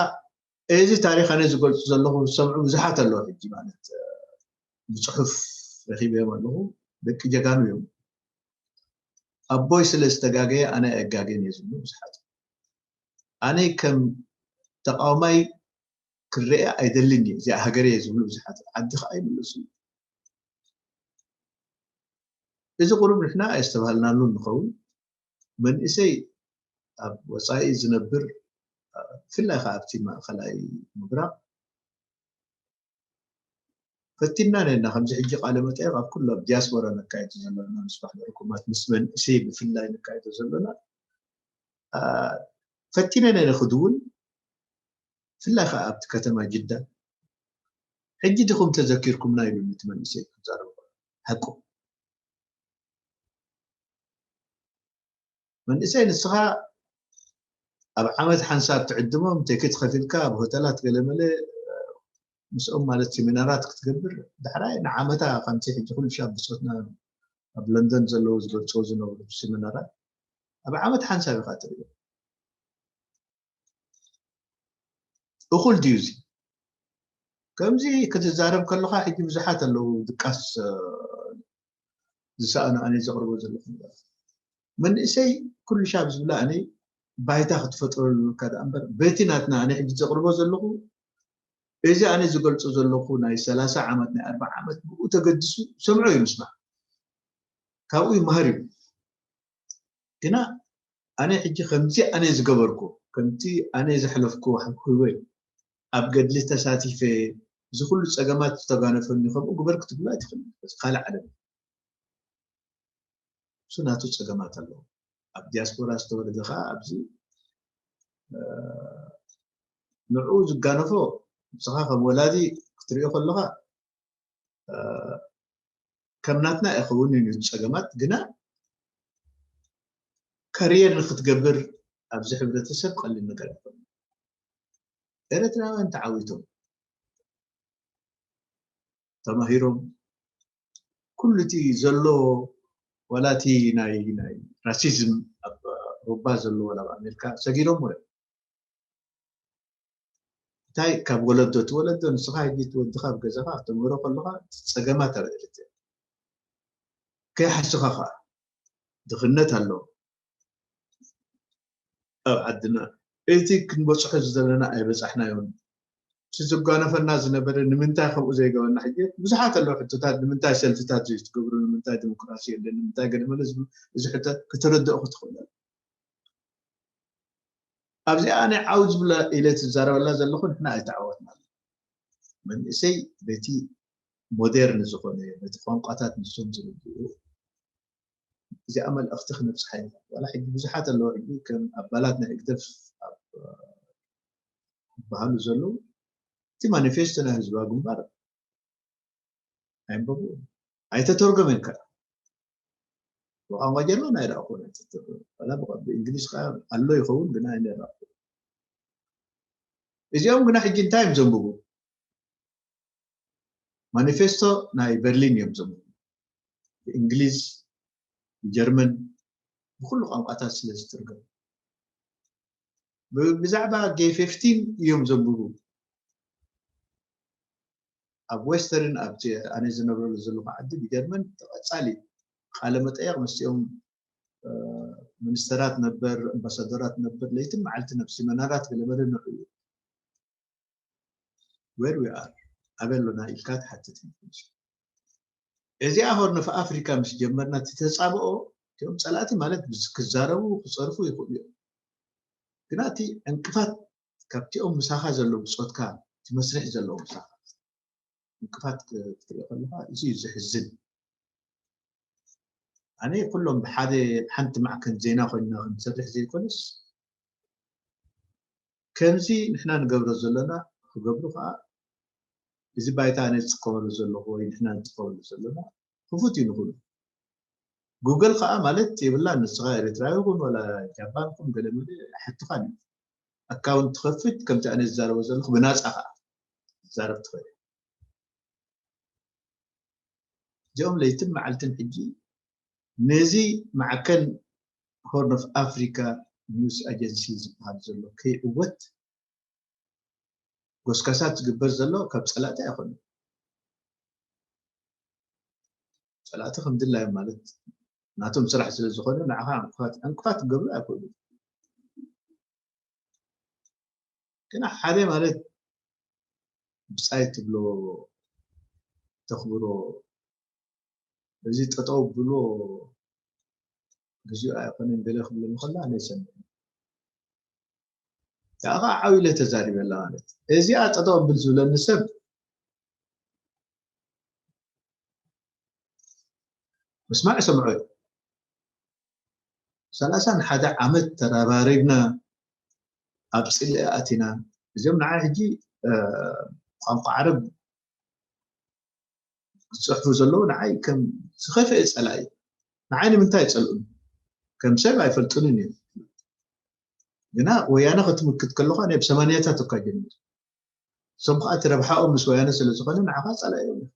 እዚ ታሪኽ ኣነ ዝገልፁ ዘለኹ ዝሰምዑ ብዙሓት ኣለዉ። ሕጂ ማለት ብፅሑፍ ረኪበዮም ኣለኹ። ደቂ ጀጋኑ እዮም። ኣቦይ ስለ ዝተጋገየ ኣነ ኣይጋገን እየ ዝብሉ ብዙሓት። ኣነ ከም ተቃዋማይ ክረአ ኣይደልን እየ፣ እዚኣ ሃገር እየ ዝብሉ ብዙሓት። ዓዲ ከዓ ይምለሱ። እዚ ቁሩብ ንሕና ኣየስተባሃልናሉን ንኸውን። መንእሰይ ኣብ ወፃኢ ዝነብር ብፍላይ ከዓ ኣብቲ ማእኸላይ ምብራቕ ፈቲንና ነና። ከምዚ ሕጂ ቃለ መጠየቕ ኣብ ኩሉ ኣብ ዲያስፖራ ነካይዶ ዘለና ምስ ማሕበረ ኮማት ምስ መንእሰይ ብፍላይ ነካይዶ ዘለና ፈቲነ ነነ ክድውል ብፍላይ ከዓ ኣብቲ ከተማ ጅዳ ሕጂ ድኹም ተዘኪርኩምና ኢሉ እቲ መንእሰይ ክዛረብ ሓቁ መንእሰይ ንስኻ ኣብ ዓመት ሓንሳብ ትዕድሞም ቴክት ከፊልካ ኣብ ሆተላት ገለመለ ምስኦም ማለት ሴሚናራት ክትገብር ዳሕራይ ንዓመታ ከምቲ ሕጂ ኩሉ ሻብ ብፆትና ኣብ ለንደን ዘለዉ ዝገልፅዎ ዝነበሩ ሴሚናራት ኣብ ዓመት ሓንሳብ ኢኻ ትሪኦ እኹል ድዩ እዚ ከምዚ ክትዛረብ ከለካ ሕጂ ብዙሓት ኣለዉ ድቃስ ዝሰኣኑ ኣነ ዘቕርቦ ዘለኹ መንእሰይ ኩሉ ሻብ ዝብላ ኣነ ባይታ ክትፈጥረሉ ካ ደኣ እምበር በቲ ናትና ኣነ ሕጂ ዘቕርቦ ዘለኹ እዚ ኣነ ዝገልጾ ዘለኹ ናይ ሰላሳ ዓመት ናይ ኣርባዓ ዓመት ብኡ ተገድሱ ሰምዖ እዩ ምስማዕ ካብኡ ይመሃር እዩ ግና ኣነ ሕጂ ከምዚ ኣነ ዝገበርኩ ከምቲ ኣነ ዘሕለፍኩ ህወይ ኣብ ገድሊ ተሳቲፈ እዚ ኩሉ ፀገማት ዝተጋነፈኒ ከምኡ ግበር ክትብሎ ኣይትኽእል ካልእ ዓለም እሱ ናቱ ፀገማት ኣለዎ ኣብ ዲያስፖራ ዝተወለደ ከዓ ኣብዚ ንዕኡ ዝጋነፎ ንስኻ ከም ወላዲ ክትሪኦ ከለኻ ከም ናትና ኣይኸውን እዩ ፀገማት ግና ካሪየር ንክትገብር ኣብዚ ሕብረተሰብ ቀሊል ነገር ኣይኮነ ኤረትራውያን ተዓዊቶም ተማሂሮም ኩሉ እቲ ዘሎ ዋላ እቲ ናይ ናይ ራሲዝም ኣብ ሩባ ዘሎ ዋላ ኣብ ኣሜሪካ ሰጊሮም እዮም እንታይ ካብ ወለዶ እቲ ወለዶ ንስኻ ሕጂ እቲ ወድኻ ኣብ ገዛኻ ክትምህሮ ከለኻ እቲ ፀገማት ኣብ ኤርትራ ከይሓስኻ ከዓ ድኽነት ኣሎ ኣብ ዓድና እቲ ክንበፅሖ ዝደለና ኣይበፃሕናዮን እቲ ዝጓነፈና ዝነበረ ንምንታይ ከምኡ ዘይገበና ሕጂ ብዙሓት ኣለዉ ሕቶታት ንምንታይ ሰልፍታት ዘይትገብሩ ንምንታይ ዲሞክራሲ የለን ንምንታይ ገለመለ ዝብሉ እዚ ሕቶ ክትርድኦ ክትኽእሉ ኣብዚኣ ኣነ ዓው ዝብላ ኢለ ትዛረበላ ዘለኹ ንሕና ኣይተዓወትና መንእሰይ በቲ ሞዴርን ዝኾነ በቲ ቋንቋታት ንሶም ዝርድኡ እዚኣ መልእኽቲ ክነብፅሓ ኢና ዋላ ሕጂ ብዙሓት ኣለዉ ሕጂ ከም ኣባላት ናይ ህግደፍ ዝበሃሉ ዘለዉ እቲ ማኒፌስቶ ናይ ህዝባዊ ግንባር ኣይንበብዎ ኣይተተርጎመን ከ ብቋንቋ ጀርመን ኣይረኣኹን ኣይተተርጎመ ዋላ ብእንግሊዝ ከ ኣሎ ይኸውን ግና ኣይነረኣኹ እዚኦም ግና ሕጂ እንታይ እዮም ዘንብቡ ማኒፌስቶ ናይ በርሊን እዮም ዘንብቡ ብእንግሊዝ ብጀርመን ብኩሉ ቋንቋታት ስለ ዝትርገም ብዛዕባ ጌ ፌፍቲን እዮም ዘንብቡ ኣብ ዌስተርን ኣብቲ ኣነ ዝነብረሉ ዘለኹ ዓዲ ብጀርመን ተቐፃሊ ቃለ መጠየቕ ምስኦም ሚኒስተራት ነበር ኣምባሳደራት ነበር ለይትን መዓልትን ኣብ ሲመናራት ገለመለ ንዑ እዩ where we are ኣበይ ኣሎና ኢልካ ትሓትት እዚኣ ሆርን ኦፍ ኣፍሪካ ምስ ጀመርና እቲ ተፃብኦ እቲኦም ፀላእቲ ማለት ክዛረቡ ክፀርፉ ይኽእሉ እዮም ግና እቲ ዕንቅፋት ካብቲኦም ምሳኻ ዘሎ ብፆትካ እቲ መስርሕ ዘለዎ ምሳኻ ዕንቅፋት ክትሪኦ ከለካ እዚ እዩ ዘሕዝን ኣነ ኩሎም ብሓደ ሓንቲ ማዕከን ዜና ኮይንና ክንሰርሕ ዘይኮነስ ከምዚ ንሕና ንገብሮ ዘለና ክገብሩ ከዓ እዚ ባይታ ኣነ ዝጥቀመሉ ዘለኹ ወይ ንሕና ንጥቀመሉ ዘለና ክፉት እዩ ንኩሉ ጉግል ከዓ ማለት የብላ ንስኻ ኤርትራዊ ይኹን ወላ ጃፓን ይኹን ገለ መለ ኣሕትኻን እዩ። ኣካውንት ትኸፍት ከምቲ ኣነ ዝዛረቦ ዘለኹ ብናፃ ከዓ ትዛረብ ትኽእል። እዚኦም ለይትን መዓልትን ሕጂ ነዚ ማዕከን ሆርን ኦፍ ኣፍሪካ ኒውስ ኣጀንሲ ዝበሃል ዘሎ ከይዕወት ጎስጋሳት ዝግበር ዘሎ ካብ ፀላእቲ ኣይኮነን። ፀላእቲ ከም ድላዮም ማለት ናቶም ስራሕ ስለ ዝኾነ ንዓኻ ዕንቅፋት ዕንቅፋት ክገብሩ ኣይክእሉ። ግና ሓደ ማለት ብፃይ ትብሎ ተኽብሮ እዚ ጠጠው ብሎ ግዜኡ ኣይኮነን ገለ ክብለኒ ከሎ ኣነ ይሰምዕ። ያኻ ዓው ኢለ ተዛሪበላ ማለት እዚኣ ጠጠው ብል ዝብለኒ ሰብ ምስማዕ ይሰምዖ እዩ። ሰላሳን ሓደ ዓመት ተረባሪብና ኣብ ፅልኢ ኣቲና እዚኦም ንዓይ ሕጂ ቋንቋ ዓረብ ዝፅሕፉ ዘለዉ ንዓይ ከም ዝኸፍአ ፀላኢ ንዓይ ንምንታይ ይፀልኡን ከም ሰብ ኣይፈልጡንን እዮም። ግና ወያነ ክትምክት ከለኳ ናይ ብሰማንያታት እኳ ጀሚር እሶም ከዓ እቲ ረብሓኦም ምስ ወያነ ስለ ዝኾነ ንዓኻ ፀላኢ እዮም።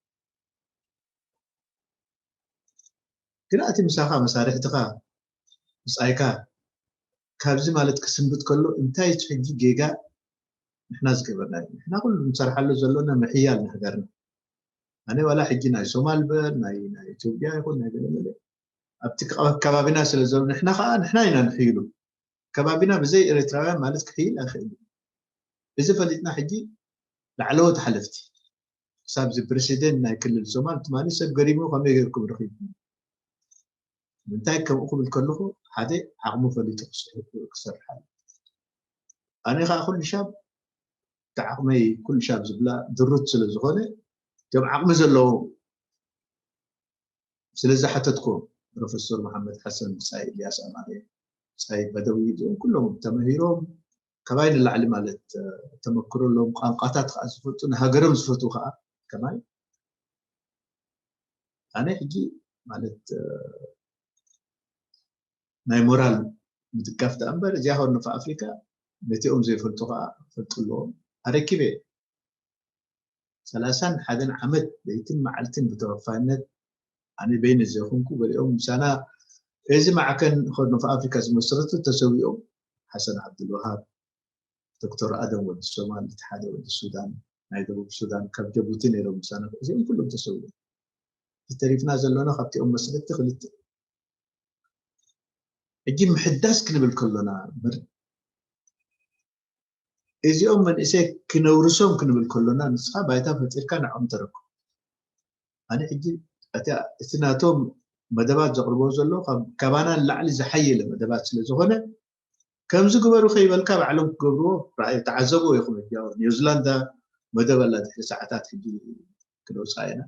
ግና እቲ ምሳኻ መሳርሕትኻ ብፃይካ ካብዚ ማለት ክስንብት ከሎ እንታይ እቲ ሕጂ ጌጋ ንሕና ዝገበርና እዩ። ንሕና ኩሉ ንሰርሓሉ ዘሎና ምሕያል ንሃገርና ኣነ ዋላ ሕጂ ናይ ሶማል በል ናይ ናይ ኢትዮጵያ ይኹን ናይ ገለመለ ኣብቲ ከባቢና ስለ ዘሎ ንሕና ከዓ ንሕና ኢና ንሕይሉ ከባቢና ብዘይ ኤርትራውያን ማለት ክሕይል ኣይኽእል እዩ። እዚ ፈሊጥና ሕጂ ላዕለዎት ሓለፍቲ ክሳብ እዚ ፕሬሲደንት ናይ ክልል ሶማል ትማሊ ሰብ ገሪሙ ከመይ ገርኩም ረኺቡ ምንታይ ከምኡ ክብል ከለኹ ሓደ ዓቕሙ ፈሊጡ ክሰርሕ ኣሎ። ኣነ ከዓ ኩሉ ሻብ እቲ ዓቕመይ ኩሉ ሻብ ዝብላ ድሩት ስለ ዝኾነ እቶም ዓቕሚ ዘለዎም ስለ ዝሓተትኩ ፕሮፌሰር መሓመድ ሓሰን ብፃይ ኢልያስ ኣማረ ብፃይ በደዊ እዚኦም ኩሎም ተመሂሮም ካባይ ንላዕሊ ማለት ተመክሮ ኣለዎም ቋንቋታት ከዓ ዝፈልጡ ንሃገሮም ዝፈትዉ ከዓ ከማይ ኣነ ሕጂ ማለት ናይ ሞራል ምድጋፍ ደኣ እምበር እዚኣ ሆርን ኦፍ ኣፍሪካ ነቲኦም ዘይፈልጡ ከዓ ፈልጡ ኣለዎም ኣረኪበ ሰላሳን ሓደን ዓመት ለይትን መዓልትን ብተወፋይነት ኣነ በይነ ዘይኮንኩ ገሊኦም ምሳና እዚ ማዕከን ሆርን ኦፍ ኣፍሪካ ዝመስረቱ ተሰዊኦም ሓሰን ዓብዱልወሃብ ዶክተር ኣደም ወዲ ሶማል እቲ ሓደ ወዲ ሱዳን ናይ ደቡብ ሱዳን ካብ ጀቡቲ ነይሮም ምሳና እዚኦም ኩሎም ተሰዊኦም ተሪፍና ዘሎና ካብቲኦም መስረቲ ክልተ ሕጂ ምሕዳስ ክንብል ከሎና እዚኦም መንእሰይ ክነውርሶም ክንብል ከሎና ንስኻ ባይታ ፈጢርካ ንዕኦም ተረክቦም ኣነ ሕጂ እቲ ናቶም መደባት ዘቕርቦ ዘሎ ካባና ንላዕሊ ዝሓየለ መደባት ስለ ዝኾነ ከምዚ ግበሩ ከይበልካ ባዕሎም ክገብርዎ ራእዩ ተዓዘብዎ ኢኹም ሕጂ ኣብ ኒውዚላንዳ መደብ ኣላ ድሕሪ ሰዓታት ሕጂ ክነውፅኣ ኢና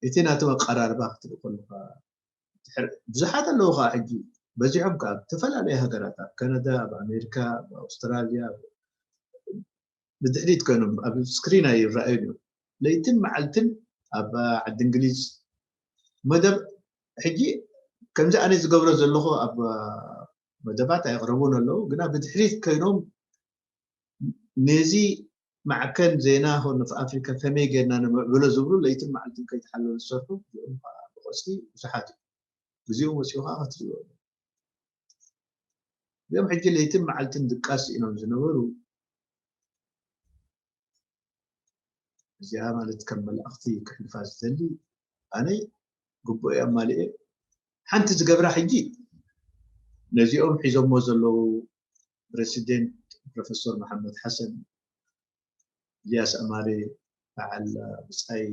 እቲ ናቶም ኣቀራርባ ክትርኢ ከለካ ብዙሓት ኣለዉ ከዓ ሕጂ በዚሖም ከዓ ኣብ ዝተፈላለዩ ሃገራት ኣብ ካናዳ ኣብ ኣሜሪካ ኣብ ኣውስትራልያ ብድሕሪት ኮይኖም ኣብ ስክሪን ኣይረኣዩን እዮም ለይትን መዓልትን ኣብ ዓዲ እንግሊዝ መደብ ሕጂ ከምዚ ኣነ ዝገብሮ ዘለኹ ኣብ መደባት ኣይቕረቡን ኣለዉ ግና ብድሕሪት ኮይኖም ነዚ ማዕከን ዜና ሆርን ኦፍ ኣፍሪካ ከመይ ጌርና ንምዕብሎ ዝብሉ ለይትን መዓልትን ከይተሓለሉ ዝሰርሑ እዚኦም ከዓ ብቆፅሊ ብዙሓት እዩ ግዜኡ መፂኡ ከዓ ክትሪኦ እዚኦም ሕጂ ለይትን መዓልትን ድቃስ ኢኖም ዝነበሩ እዚኣ ማለት ከም መልእኽቲ ክሕልፋ ዝደሊ ኣነ ግቡእ ኣማሊኤ ሓንቲ ዝገብራ ሕጂ ነዚኦም ሒዞሞ ዘለዉ ፕረሲደንት ፕሮፌሰር መሓመድ ሓሰን ኢልያስ ኣማሬ በዓል ብፃይ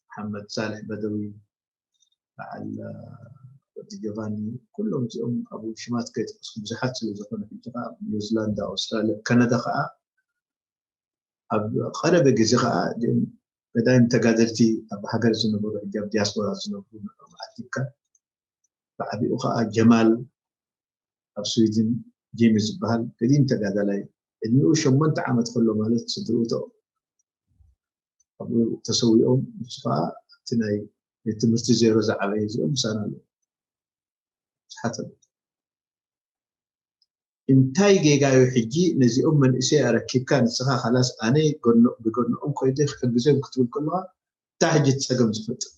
መሓመድ ሳልሕ በደዊ በዓል ወዲ ጆቫኒ ኩሎም እዚኦም ኣብ ሽማት ከይጠቀስኩ ብዙሓት ስለ ዝኾነ ሕጂ ከዓ ኒውዚላንድ ኣውስትራልያ ካናዳ ከዓ ኣብ ቀረበ ግዜ ከዓ እዚኦም ቀዳይም ተጋደልቲ ኣብ ሃገር ዝነበሩ ሕጂ ኣብ ዲያስፖራ ዝነብሩ ንዕኦም ዓዲብካ ብዓቢኡ ከዓ ጀማል ኣብ ስዊድን ጂሚ ዝበሃል ገዲም ተጋዳላይ ዕድሚኡ ሸሞንተ ዓመት ከሎ ማለት ስድርኡ ኣብኡ ተሰዊኦም ንሱ ከዓ ኣብቲ ናይ ትምህርቲ ዜሮ ዝዓበየ እዚኦም ምሳና ኣለዉ። ዝሓተሉ እንታይ ጌጋ እዩ? ሕጂ ነዚኦም መንእሰይ ኣረኪብካ ንስኻ ካላስ ኣነ ጎኖ- ብጎንኦም ኮይደ ክሕግዞም ክትብል ከለዋ እንታይ ሕጂ እቲ ጸገም ዝፈጥር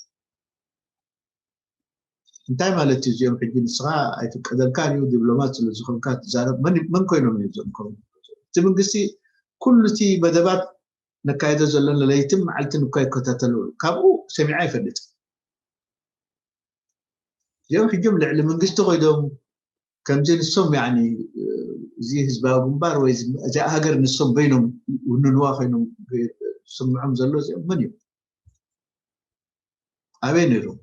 እንታይ ማለት እዩ? እዚኦም ሕጂ ንስኻ ኣይፍቀደልካን እዩ፣ ዲፕሎማት ስለ ዝኾንካ ትዛረብ። መን መን ኮይኖም እዮም እዚኦም ከ እቲ መንግስቲ ኩሉ እቲ መደባት ነካይዶ ዘለና ለይትን መዓልትን እኳ ይከታተሉ። ካብኡ ሰሚዓ ኣይፈልጥን። እዚኦም ሕጆም ልዕሊ መንግስቲ ኮይዶም ከምዚ ንሶም ያኒ እዚ ህዝባዊ ግንባር ወይ እዚ- እዚኣ ሃገር ንሶም በይኖም ውንንዋ ኮይኖም ዝስምዖም ዘሎ እዚኦም መን እዮም? ኣበይ ነይሮም?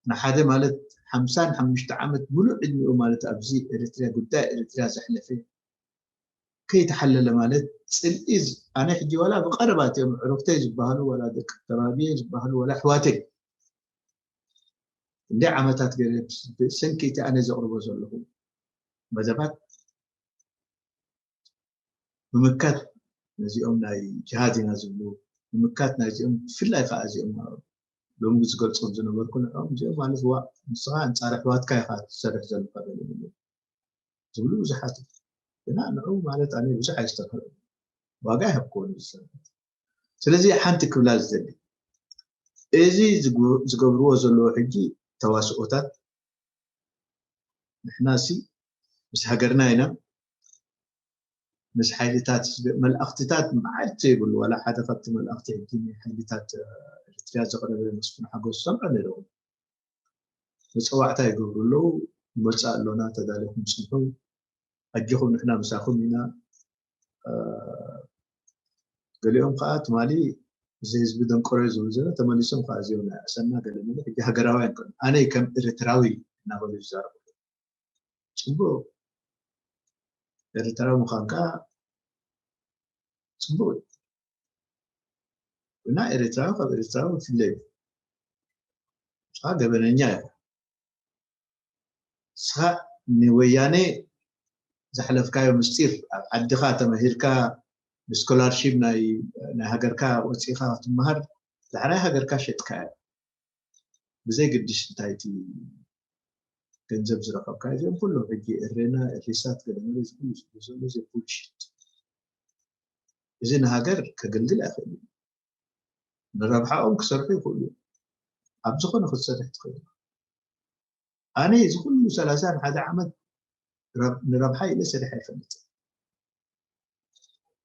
ንሓደ ማለት ሓምሳን ሓሙሽተ ዓመት ሙሉእ ዕድሚኡ ማለት ኣብዚ ኤርትራ ጉዳይ ኤርትራ ዘሕለፈ ከይተሓለለ ማለት ጽልኢ ዝ- ኣነ ሕጂ ዋላ ብቐረባ እቲኦም ዕሩክተይ ዝበሃሉ ዋላ ደቂ ከባቢየ ዝበሃሉ ዋላ ኣሕዋተይ እንደ ዓመታት ገለ ብሰንኪ እቲ ኣነ ዘቕርቦ ዘለኹ መደባት ምምካት ነዚኦም ናይ ጅሃድ ኢና ዝብሉ ምምካት ናይዚኦም ብፍላይ ከዓ እዚኦም ሎሚ ዝገልፆም ዝነበርኩ ንዕኦም እዚኦም ማለት ዋ ንስኻ ኣንፃር ኣሕዋትካ ኢኻ ትሰርሕ ዘለካ ገለ ዝብሉ ብዙሓት እዮም። ግና ንዕኡ ማለት ኣነ ብዙሕ ኣይስተክዕን ዋጋ ኣይሃብክዎን ዝሰርሕ ስለዚ ሓንቲ ክብላ ዝደሊ እዚ ዝግብ- ዝገብርዎ ዘለዎ ሕጂ ተዋስኦታት ንሕና ሲ ምስ ሃገርና ኢና ምስ ሓይልታት መልኣኽትታት መዓልቲ ዘይብሉ ዋላ ሓደ ካብቲ መልኣኽቲ ሕጂ ናይ ሓይልታት ኤርትርያ ዘቕረበ መስፍን ሓጎስ ዝሰምዖ ነይረኹም መፀዋዕታ ይገብሩ ኣለዉ ንመፅእ ኣሎና ተዳሊኹም ፅንሑ ኣጆኹም ንሕና ምሳኹም ኢና ገሊኦም ከዓ ትማሊ እዚ ህዝቢ ደንቆሮ ዝብል ዘሎ ተመሊሶም ከዓ እዚኦም ናይ ኣሰና ገለ መለ ሕጂ ሃገራውያን ከ ኣነ ከም ኤርትራዊ እናበሉ ይዛረቡ ፅቡቅ ኤርትራዊ ምዃን ከዓ ፅቡቅ እዩ እና ኤርትራዊ ካብ ኤርትራዊ ይፍለ እዩ ንስኻ ገበነኛ ኢኻ ንስኻ ንወያነ ዘሕለፍካዮ ምስጢር ኣብ ዓድኻ ተመሂርካ ብስኮላርሺፕ ናይ ናይ ሃገርካ ወፂእኻ ክትመሃር ዳሕራይ ሃገርካ ሸጥካዮ ብዘይ ግድሽ እንታይ እቲ ገንዘብ ዝረኸብካ እዚኦም ኩሎም ሕጂ ኤሬና ኤሪሳት ገለመለ ዝብሉ ዝብሉ ዘሎ እዚ ቡልሽት እዚ ንሃገር ከገልግል ኣይኽእል እዩ ንረብሓኦም ክሰርሑ ይኽእሉ ኣብ ዝኾነ ክትሰርሕ ትኽእል ኣነ እዚ ኩሉ ሰላሳን ሓደ ዓመት ንረብሓ ኢለ ሰሪሐ ኣይፈልጥን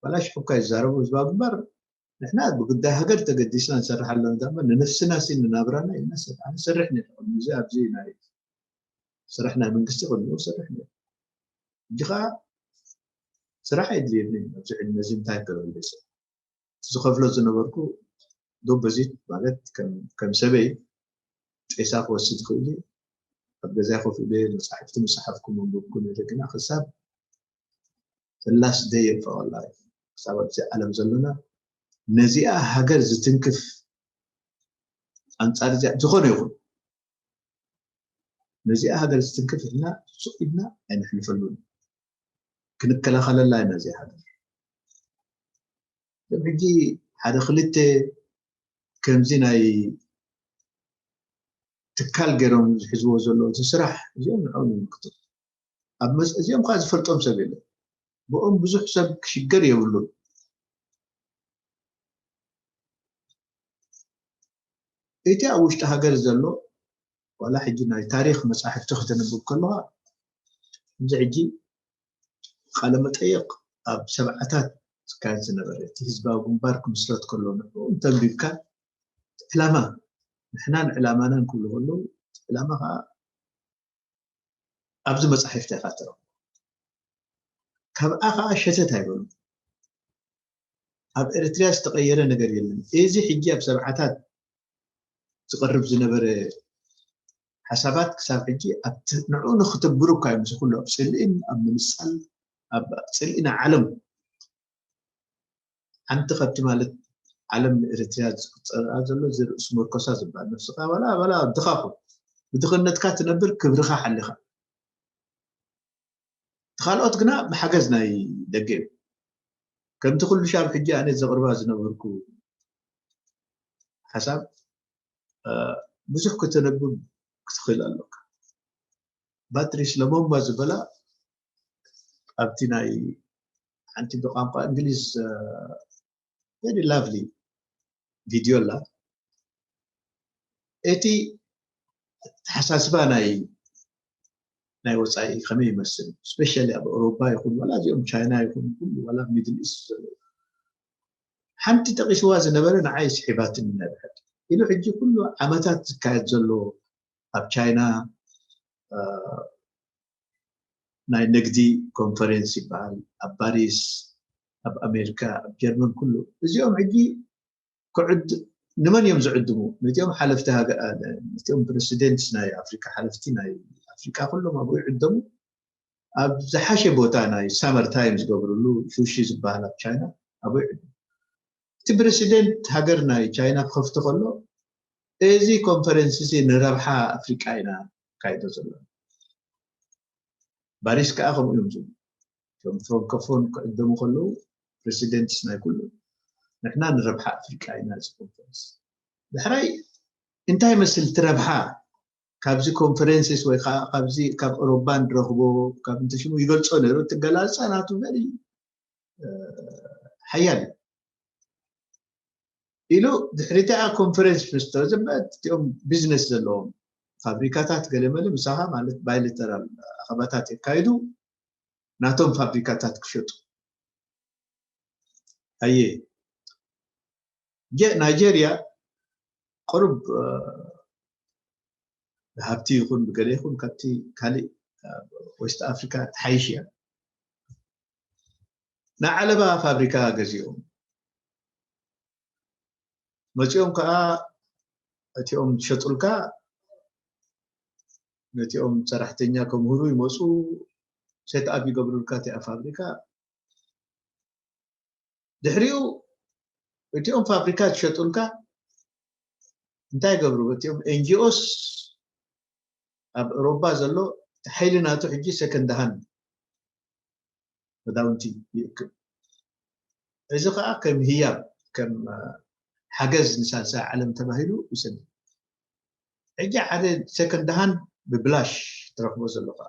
ባላሽ ሕኳ ይዛረቡ ህዝባዊ ግንባር ንሕና ብጉዳይ ሃገር ተገዲስና ንሰርሕ ኣለና ዳማ ንነፍስና ሲ ንናብራና ኢና ሰብ ኣነ ሰርሕ ነይረ ቅድሚ እዚ ኣብዚ ናይ ስራሕ ናይ መንግስቲ ቅድሚኡ ሰርሕ ነይረ ሕጂ ከዓ ስራሕ ኣይድልየኒ ኣብዚ ዕድመ እዚ እንታይ ክገብር ኢለ ሰብ ዝኸፍሎ ዝነበርኩ ዶ በዚ ማለት ከም ሰበይ ጤሳ ክወስድ ይኽእል እዩ ኣብ ገዛይ ኮፍ ኢለ መፃሕፍቲ ምፅሓፍኩ መንበብኩ ነይረ ግና ክሳብ the last day of our life ክሳብ ኣብዚ ዓለም ዘለና ነዚኣ ሃገር ዝትንክፍ ኣንፃር እዚኣ ዝኾነ ይኹን ነዚኣ ሃገር ዝትንክፍ ኢልና ሱቕ ኢልና ኣይነሕልፈሉን ክንከላኸለላ ኢና እዚኣ ሃገር ሕጂ ሓደ ክልተ ከምዚ ናይ ትካል ገይሮም ዝሕዝዎ ዘለዉ እቲ ስራሕ እዚኦም ንዕኦም ይምልክቶም ኣብ መፅ እዚኦም ከዓ ዝፈልጦም ሰብ የለን ብኦም ብዙሕ ሰብ ክሽገር የብሉን እቲ ኣብ ውሽጢ ሃገር ዘሎ ዋላ ሕጂ ናይ ታሪክ መፃሕፍቲ ከተንብብ ከለዋ እዚ ሕጂ ቃለ መጠየቅ ኣብ ሰብዓታት ዝካየድ ዝነበረ እቲ ህዝባዊ ግንባር ክምስረት ከሎ ንዕኡ እንተንቢብካ ዕላማ ንሕናን ዕላማናን ክብሉ ከለዉ ዕላማ ከዓ ኣብዚ መፃሕፍቲ ኢካ ትረክቦ ካብኣ ከዓ ሸተት ኣይበሉ ኣብ ኤርትርያ ዝተቀየረ ነገር የለን እዚ ሕጂ ኣብ ሰብዓታት ዝቀርብ ዝነበረ ሓሳባት ክሳብ ሕጂ ኣብቲ ንዕኡ ንክትግብሩ እኳ እዮም እዚ ኩሉ ኣብ ፅልኢን ኣብ ምንፃል ኣብ ፅልኢን ዓለም ሓንቲ ካብቲ ማለት ዓለም ንኤርትርያ ዝቁፀር ዘሎ እዚ ርእሱ መርኮሳ ዝበሃል ነብስካ ዋላ ዋላ ድኻ ኩን ብድኽነትካ ትነብር ክብርካ ሓሊኻ እቲ ካልኦት ግና ብሓገዝ ናይ ደገ እዩ ከምቲ ኩሉ ሻብ ሕጂ ኣነ ዘቕርባ ዝነበርኩ ሓሳብ ብዙሕ ከተነብብ ክትኽእል ኣለካ። ባትሪስ ለሞምባ ዝበላ ኣብቲ ናይ ሓንቲ ብቋንቋ እንግሊዝ very lovely ቪድዮ ኣላ። እቲ ኣተሓሳስባ ናይ ናይ ወፃኢ ከመይ ይመስል፣ ስፔሻሊ ኣብ ኣውሮፓ ይኹን ዋላ እዚኦም ቻይና ይኹን ኩሉ ዋላ ሚድል ኢስት ዘለዉ ሓንቲ ጠቂስዋ ዝነበረ ንዓይ ስሒባትኒ ነብሐት ኢሉ ሕጂ ኩሉ ዓመታት ዝካየድ ዘሎ ኣብ ቻይና ናይ ንግዲ ኮንፈረንስ ይበሃል፣ ኣብ ፓሪስ፣ ኣብ ኣሜሪካ፣ ኣብ ጀርመን ኩሉ እዚኦም ሕጂ ክዕድ ንመን እዮም ዝዕድሙ? ነቲኦም ሓለፍቲ ሃገ- ነቲኦም ፕሬሲደንት ናይ ኣፍሪካ ሓለፍቲ ናይ ኣፍሪካ ኩሎም ኣብኡ ይዕደሙ። ኣብ ዝሓሸ ቦታ ናይ ሳመር ታይም ዝገብርሉ ሹሺ ዝበሃል ኣብ ቻይና ኣብኡ ይዕደሙ። እቲ ፕሬሲደንት ሃገር ናይ ቻይና ክኸፍቲ ከሎ እዚ ኮንፈረንስ እዚ ንረብሓ ኣፍሪቃ ኢና ካይዶ ዘሎ። ባሪስ ከዓ ከምኡ እዮም ዝብሉ። እቶም ፍራንኮፎን ክዕደሙ ከለዉ ፕሬሲደንትስ ናይ ኩሉ ንሕና ንረብሓ ኣፍሪቃ ኢና እዚ ኮንፈረንስ። ዳሕራይ እንታይ መስል እቲ ረብሓ ካብዚ ኮንፈረንስስ ወይ ከዓ ካብዚ ካብ ኦሮባ ንረኽቦ ካብ እንተሽሙ ይገልጾ ነይሩ። እቲ ገላልፃ ናቱ very ሓያል እዩ ኢሉ ድሕሪታ ኮንፈረንስ ምስ ተዘመት እቲኦም ቢዝነስ ዘለዎም ፋብሪካታት ገለመለ ምሳኻ ማለት ባይሌተራል ኣኸባታት የካይዱ ናቶም ፋብሪካታት ክሸጡ ኣየ ናይጀርያ ቅሩብ ሃብቲ ይኹን ብገለ ይኹን ካብቲ ካሊእ ወስት ኣፍሪካ ትሓይሽ እያ ናይ ዓለባ ፋብሪካ ገዚኦም መፂኦም ከዓ እቲኦም ዝሸጡልካ ነቲኦም ሰራሕተኛ ከምህሩ ይመፁ ሴት ኣፕ ይገብሩልካ እቲኣ ፋብሪካ ድሕሪኡ እቲኦም ፋብሪካ ዝሸጡልካ እንታይ ይገብሩ እቲኦም ኤንጂኦስ ኣብ ኤውሮፓ ዘሎ እቲ ሓይሊ ናቱ ሕጂ ሰከንድ ሃንድ ክዳውንቲ ይእክብ እዚ ከዓ ከም ህያብ ከም ሓገዝ ንሳልሳይ ዓለም ተባሂሉ ይሰድ ሕጂ ሓደ ሰከንድ ሃንድ ብብላሽ ትረክቦ ዘለካ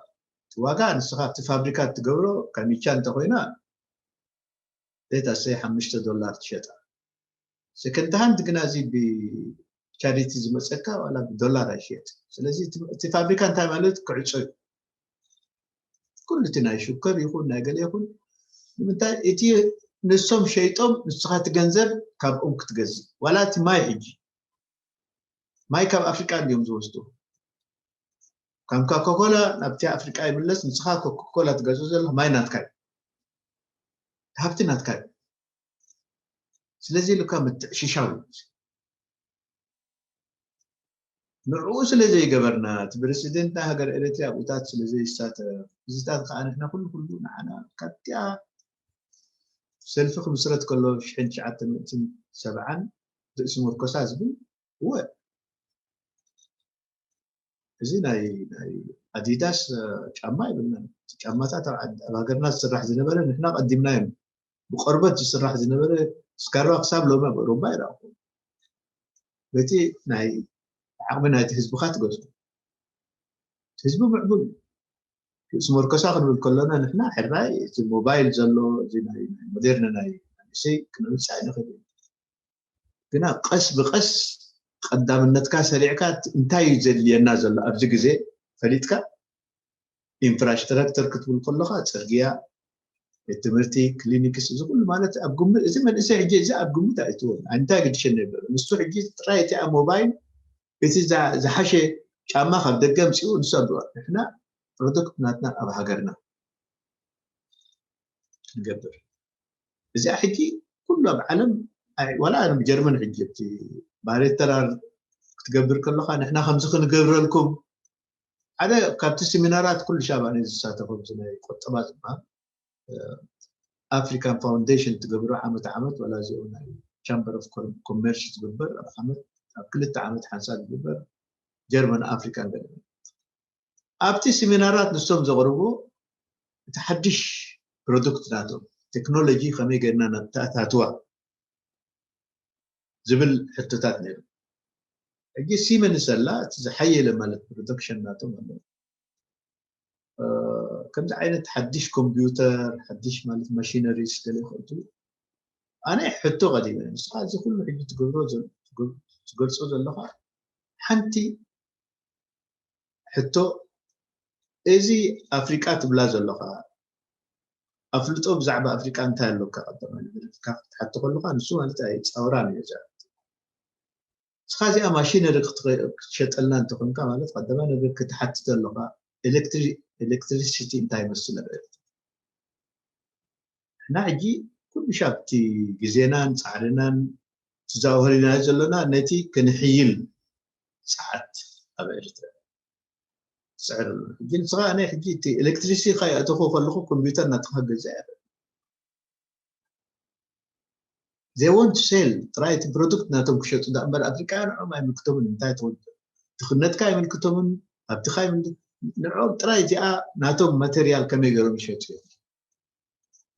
ዋጋ ንስካ ኣብቲ ፋብሪካ ትገብሮ ካሚቻ እንተኮይና ቤት ኣሰይ ሓሙሽተ ዶላር ትሸጣ ሰከንድ ሃንድ ግና እዚ ብቻሪቲ ዝመፀካ ዋላ ብዶላር ኣይሸጥ ስለዚ እቲ ፋብሪካ እንታይ ማለት ክዕፆ እዩ ኩሉ እቲ ናይ ሽኮር ይኹን ናይ ገለ ይኹን ንምንታይ እቲ ንሶም ሸይጦም ንስኻ እቲ ገንዘብ ካብኦም ክትገዝእ ዋላ እቲ ማይ ሕጂ ማይ ካብ ኣፍሪቃ እንዲዮም ዝወስዱ ከም ኮካኮላ ናብቲ ኣፍሪቃ ይምለስ ንስኻ ኮካኮላ ትገዝእ ዘሎ ማይ ናትካ እዩ ሃብቲ ናትካ እዩ ስለዚ ኢሉካ ምትዕሽሻው እዩ ንዕኡ ስለ ዘይገበርና እቲ ፕረሲደንት ናይ ሃገር ኤረትርያ ኣብኡታት ስለ ዘይሳተፍ እዚታት ከዓ ንሕና ኩሉ ኩሉ ንዓና ካብቲኣ ሰልፊ ክምስረት ከሎ ሽሕን ትሽዓተ ሚእትን ሰብዓን ርእሲ መርኮሳ ዝብል እወ እዚ ናይ ናይ ኣዲዳስ ጫማ ይብልና ጫማታት ኣብ ሃገርና ዝስራሕ ዝነበረ ንሕና ቀዲምና እዮም ብቆርበት ዝስራሕ ዝነበረ ስካርባ ክሳብ ሎሚ ኣብ ሮባ ይረኣኹ በቲ ናይ ዓቕሚ ናይቲ ህዝብኻ ትገዝኦ ህዝቢ ምዕቡል ርእሲ መርኮሳ ክንብል ከሎና ንሕና ሕራይ እቲ ሞባይል ዘሎ እዚ ናይ ሞዴርን ናይ መንእሰይ ክነምፅእ ኣይንኽእል ግና ቀስ ብቀስ ቀዳምነትካ ሰሪዕካ እንታይ እዩ ዘድልየና ዘሎ ኣብዚ ግዜ ፈሊጥካ ኢንፍራስትራክተር ክትብል ከለካ ፅርግያ ቤት ትምህርቲ ክሊኒክስ እዚ ኩሉ ማለት ኣብ ግምት እዚ መንእሰይ ሕጂ እዚ ኣብ ግምት ኣይትወን እንታይ ግድሸኒ ይበሉ ንሱ ሕጂ ጥራይ እቲ ኣብ ሞባይል እቲ ዝሓሸ ጫማ ካብ ደገ ምፅኡ ንሱ ኣብዋ ንሕና ፕሮደክት ናትና ኣብ ሃገርና ንገብር እዚኣ ሕጂ ኩሉ ኣብ ዓለም ዋላ ጀርመን ሕጂ እቲ ባሬተራር ክትገብር ከለካ ንሕና ከምዚ ክንገብረልኩም ሓደ ካብቲ ሲሚናራት ኩሉ ሻብ ኣነ ዝሳተፎ ኣብዚ ናይ ቆጠባ ዝበሃል ኣፍሪካን ፋውንዴሽን ትገብሮ ዓመት ዓመት ዋላ እዚኦ ናይ ቻምበር ኦፍ ኮሜርስ ዝግበር ኣብ ዓመት ኣብ ክልተ ዓመት ሓንሳብ ዝግበር ጀርመን ኣፍሪካን ገለ ኣብቲ ሲሚናራት ንሶም ዘቕርቡ እቲ ሓድሽ ፕሮዱክት ናቶም ቴክኖሎጂ ከመይ ገርና ነተኣታትዋ ዝብል ሕቶታት ነይሩ ሕጂ ሲመንስ ኣላ፣ እቲ ዝሓየለ ማለት ፕሮዳክሽን ናቶም ኣሎ። ከምዚ ዓይነት ሓድሽ ኮምፒውተር፣ ሓድሽ ማለት ማሽነሪስ ገለ ይኸእቱ። ኣነ ሕቶ ቀዲመ፣ ንስኻ እዚ ኩሉ ሕጂ ትገብሮ ትገልጾ ዘለኻ ሓንቲ ሕቶ፣ እዚ ኣፍሪቃ ትብላ ዘለኻ ኣፍልጦ ብዛዕባ ኣፍሪቃ እንታይ ኣለካ? ቀዳማይ ነገር ክትሓቶ ከለኻ ንሱ ማለት ኣይፃወራን እዩ። እዛ ንስኻ እዚኣ ማሽነሪ ክትሸጠልና እንተኾንካ ማለት ቀዳማይ ነገር ክትሓትት ኣለኻ፣ ኤሌክትሪሲቲ እንታይ ይመስል? ንሕና ሕጂ ኩሉ ሻብቲ ግዜናን ፃዕርናን ትዛወሪና ዘለና ነቲ ክንሕይል ፃዓት ኣብ ኤርትራ ትፅዕር ኣሎ። ሕጂ ንስኻ ኣነ ሕጂ እቲ ኤሌክትሪሲቲ ከይኣተኹ ከለኹ ኮምፒውተር ናትኻ ገዛ እያ። They want to sell ጥራይ እቲ ፕሮዱክት ናቶም ክሸጡ ዳ እምበር ኣፍሪቃውያን ንዕኦም ኣይምልክቶምን። እንታይ ትወድ ድኽነትካ ኣይምልክቶምን፣ ሃብትኻ ኣይምልክ ንዕኦም ጥራይ እዚኣ ናቶም ማቴሪያል ከመይ ገይሮም ይሸጡ እዮም።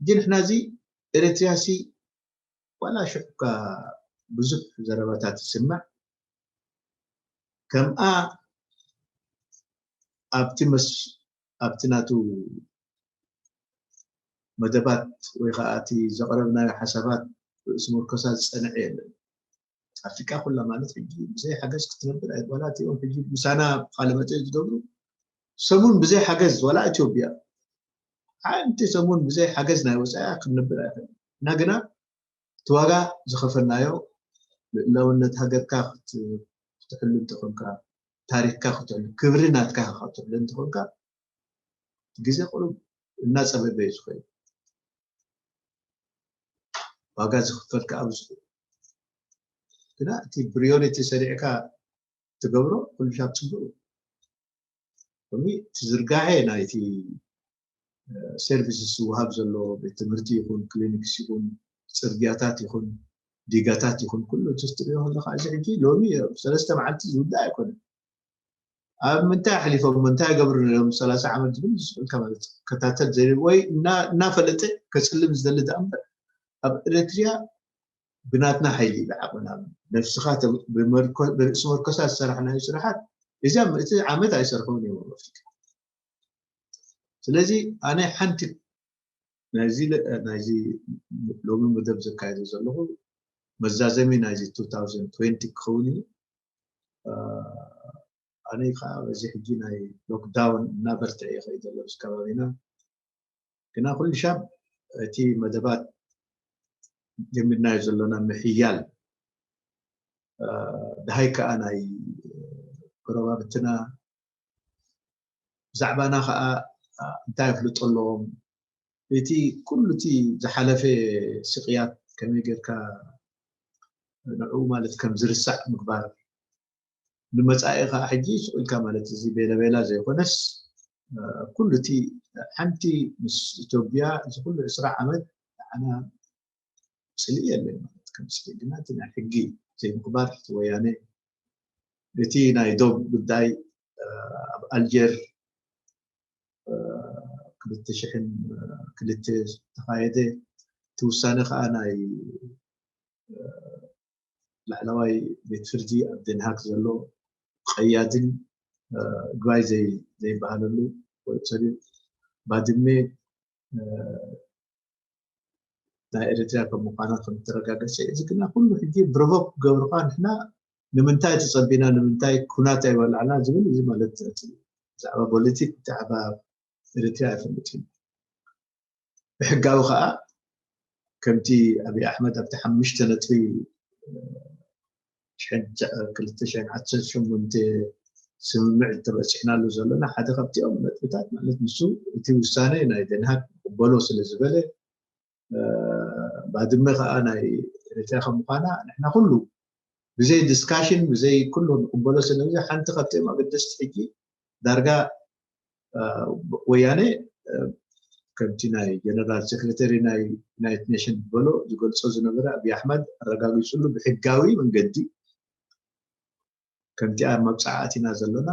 ግን ንሕና እዚ ኤርትራሲ ዋላ ሽሕካ ብዙሕ ዘረባታት ይስማዕ። ከምኣ ኣብቲ መስ ኣብቲ ናቱ መደባት ወይ ከዓ እቲ ዘቕረብናዮ ሓሳባት ርእሲ መርኮሳ ዝፀንዐ የለን። ኣፍሪቃ ኩላ ማለት ሕጂ ብዘይ ሓገዝ ክትነብር ኣይትበላ። እቲኦም ሕጂ ምሳና ቃለ መጠይቅ ዝገብሩ ሰሙን ብዘይ ሓገዝ ዋላ ኢትዮጵያ ሓንቲ ሰሙን ብዘይ ሓገዝ ናይ ወፃኢ ክንነብር ኣይኽእል እና ግና እቲ ዋጋ ዝኸፈልናዮ ልእላውነት ሃገርካ ክትሕሉ እንተኾንካ፣ ታሪክካ ክትሕሉ፣ ክብሪ ናትካ ክትሕሉ እንተኾንካ፣ ግዜ ቁሩብ እናፀበበ እዩ ዝኸይድ። ዋጋ ዝኽፈል ከዓ ብዙሕ እዩ። ግና እቲ ፕሪዮሪቲ ሰሪዕካ ትገብሮ ኩሉ ሻብ ፅቡቅ እዩ። ሎሚ እቲ ዝርጋሐ ናይቲ ሰርቪስስ ዝወሃብ ዘሎ ቤት ትምህርቲ ይኹን ክሊኒክስ ይኹን ፅርግያታት ይኹን ዲጋታት ይኹን ኩሉ እቲ ትሪኦ ከለካ እዚ ሕጂ ሎሚ ሰለስተ መዓልቲ ዝውዳእ ኣይኮነን። ኣብ ምንታይ ኣሕሊፎም እንታይ ገብሩ ነም ሰላሳ ዓመት ዝብል ዝስልካ ማለት ከታተል ዘይ ወይ እናፈለጠ ከፅልም ዝደሊ ዳ እምበር ኣብ ኤርትሪያ ብናትና ሓይሊ ብዓቕምና ነፍስኻ ብርእሲ መርኮሳ ዝሰራሕናዮ ስራሓት እዚኣ ምእቲ ዓመት ኣይሰርኸውን እዮም ኣብ ኣፍሪካ። ስለዚ ኣነ ሓንቲ ናይዚ ናይዚ ሎሚ መደብ ዘካየደ ዘለኹ መዛዘሚ ናይዚ two thousand twenty ክኸውን እዩ። ኣነ ከዓ በዚ ሕጂ ናይ ሎክዳውን እናበርትዐ ይኸይድ ዘሎ ኣብዚ ከባቢና ግና ኩሉ ሻብ እቲ መደባት ጀሚርናዮ ዘሎና ምሕያል ደሃይ ከዓ ናይ ጎረባብትና ብዛዕባና ከዓ እንታይ ኣፍልጦ ኣለዎም እቲ ኩሉ እቲ ዝሓለፈ ስቅያት ከመይ ጌርካ ንዕኡ ማለት ከም ዝርሳዕ ምግባር ንመፃኢ ከዓ ሕጂ ስቕ ኢልካ ማለት እዚ ቤላቤላ ዘይኮነስ ኩሉ እቲ ሓንቲ ምስ ኢትዮጵያ እዚ ኩሉ ዕስራ ዓመት ንዓና ፅልኢ የለን ማለት ከም ፅልኢ ግና እቲ ናይ ሕጊ ዘይምክባር እቲ ወያነ እቲ ናይ ዶብ ጉዳይ ኣብ ኣልጀር ክልተ ሽሕን ክልተ ዝተኻየደ እቲ ውሳነ ከዓ ናይ ላዕለዋይ ቤት ፍርዲ ኣብ ደንሃክ ዘሎ ቀያድን እግባይ ዘይበሃለሉ ወይሰሪ ባድመ ናይ ኤርትራ ከም ምኳና ከም ተረጋገፀ እዚ ግና ኩሉ ሕጂ ብረሆ ክገብርካ ንሕና ንምንታይ ተፀቢና ንምንታይ ኩናት ኣይበላዕና ዝብል እዚ ማለት ብዛዕባ ፖለቲክ ብዛዕባ ኤርትራ ኣይፈልጥ እዩ ብሕጋዊ ከዓ ከምቲ ኣብይ ኣሕመድ ኣብቲ ሓሙሽተ ነጥቢ ክልተ ሽሕን ዓሰርተ ሸሞንተ ስምምዕ ተበፂሕናሉ ዘለና ሓደ ካብቲኦም ነጥብታት ማለት ንሱ እቲ ውሳነ ናይ ደንሃክ ክበሎ ስለ ዝበለ ባድመ ከዓ ናይ ኤርትራ ከም ምኳና ንሕና ኩሉ ብዘይ ዲስካሽን ብዘይ ኩሉ ንቅበሎ ስለዚ ሓንቲ ካብቲኦም ኣገደስቲ ሕጂ ዳርጋ ወያነ ከምቲ ናይ ጀነራል ሴክሬተሪ ናይ ዩናይትድ ኔሽን ዝበሎ ዝገልፆ ዝነበረ ኣብይ ኣሕመድ ኣረጋጊፅሉ ብሕጋዊ መንገዲ ከምቲ ኣብ መብፃዓ ኣቲና ዘለና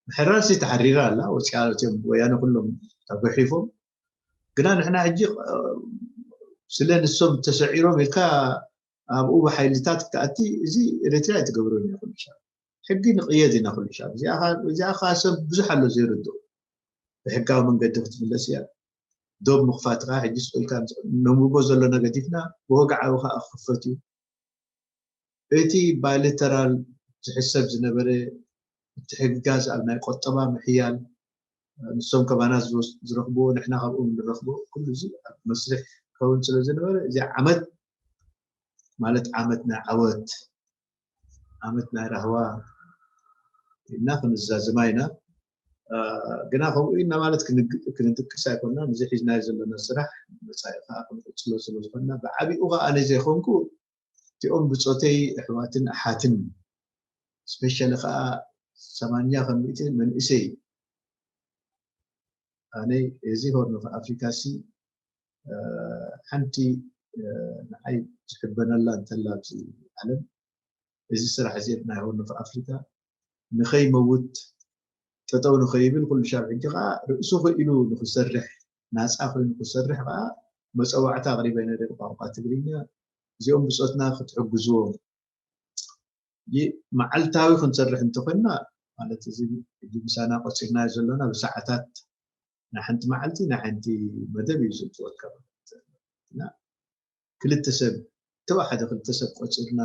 ምሕራርሲ ተሓሪራ ኣላ ወፂኣ እትዮም ወያነ ኩሎም ተጓሒፎም ግና ንሕና ሕጂ ስለ ንሶም ተሰዒሮም ኢልካ ኣብኡ ብሓይልታት ክትኣቲ፣ እዚ ኤርትራ ኣይትገብሮን እያ። ኩሉ ሻብ ሕጊ ንቕየድ ኢና። ኩሉ ሻብ እዚኣ ኸ ሰብ ብዙሕ ኣሎ ዘይርድኦ። ብሕጋዊ መንገዲ ክትምለስ እያ። ዶብ ምኽፋት ኸዓ ሕጂ ስቕ ኢልካ ነንብቦ ዘለና ገዲፍና ብወግዓዊ ኸዓ ክኽፈት እዩ። እቲ ባይላተራል ዝሕሰብ ዝነበረ ምትሕግጋዝ ኣብ ናይ ቆጠባ ምሕያል፣ ንሶም ከባና ዝወስ- ዝረኽብዎ ንሕና ካብኦም ንረኽቦ፣ ኩሉ እዚ ኣብ መስርሕ ክኸውን ስለ ዝነበረ እዚ ዓመት ማለት ዓመት ናይ ዓወት፣ ዓመት ናይ ራህዋ ኢልና ክንዛዝማ ኢና። ግና ከምኡ ኢና ማለት ክንጥቅስ ኣይኮናን። እዚ ሒዝናዮ ዘለና ስራሕ መፃኢ ከዓ ክንቅፅሎ ስለ ዝኾንና ብዓቢኡ ከዓ ኣነ ዘይኮንኩ እቲኦም ብፆተይ ኣሕዋትን ኣሓትን ስፔሻሊ ከዓ ሰማንያ ከሚእቲ መንእሰይ ኣነ እዚ ሆርን ኦፍ ኣፍሪካ ሲ ሓንቲ ንዓይ ዝሕበነላ እንተላ ኣብዚ ዓለም እዚ ስራሕ እዚ ናይ ሆርን ኦፍ ኣፍሪካ ንኸይመውት ጠጠው ንኸይብል ኩሉ ሻብ ሕጂ ከዓ ርእሱ ክኢሉ ንክሰርሕ ናፃ ኮይኑ ክሰርሕ ከዓ መፀዋዕታ ኣቅሪበ ነረ ብቋንቋ ትግርኛ እዚኦም ብፆትና ክትሕግዝዎም መዓልታዊ ክንሰርሕ እንተኮይና ማለት እዚ ምሳና ቆፂርናዮ ዘለና ብሰዓታት ናይ ሓንቲ መዓልቲ ናይ ሓንቲ መደብ እዩ ዝእትወካ ማለት እና ክልተ ሰብ ተወሓደ ክልተ ሰብ ቆፂርና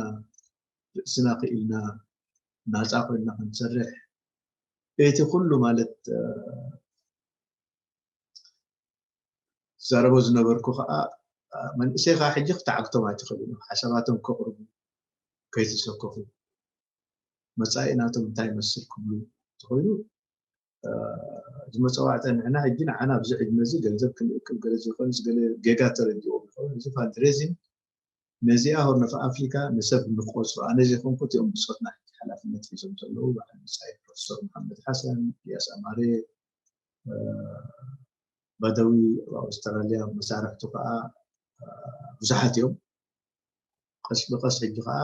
ርእስና ክኢልና ናፃ ኮይና ክንሰርሕ እቲ ኩሉ ማለት ዝዛረቦ ዝነበርኩ ከዓ መንእሰይ ከዓ ሕጂ ክትዓግቶም ኣይትኽእልን ሓሳባቶም ከቕርቡ ከይተሰከፉ መፃኢ ናቶም እንታይ ይመስል ክብሉ እንተኮይኑ ዝመፀዋዕታ ንሕና ሕጂ ንዓና ኣብዚ ዕድመ እዚ ገንዘብ ክንእክብ ገለ ዘይኮነስ ገለ ጌጋ ተረዲኦም ይኸውን እዚ ፋንድሬዚንግ ነዚኣ ሆርን ኦፍ ኣፍሪካ ንሰብ ንቆፅሮ ኣነ ዘይኮንኩ እቲኦም ብፆትና ሕጂ ሓላፍነት ሒዞም ዘለዉ በዓል ብፃይ ፕሮፌሰር መሓመድ ሓሰን ኢያስ ኣማሬ ባደዊ ኣብ ኣውስትራልያ መሳርሕቱ ከዓ ብዙሓት እዮም ቀስ ብቀስ ሕጂ ከዓ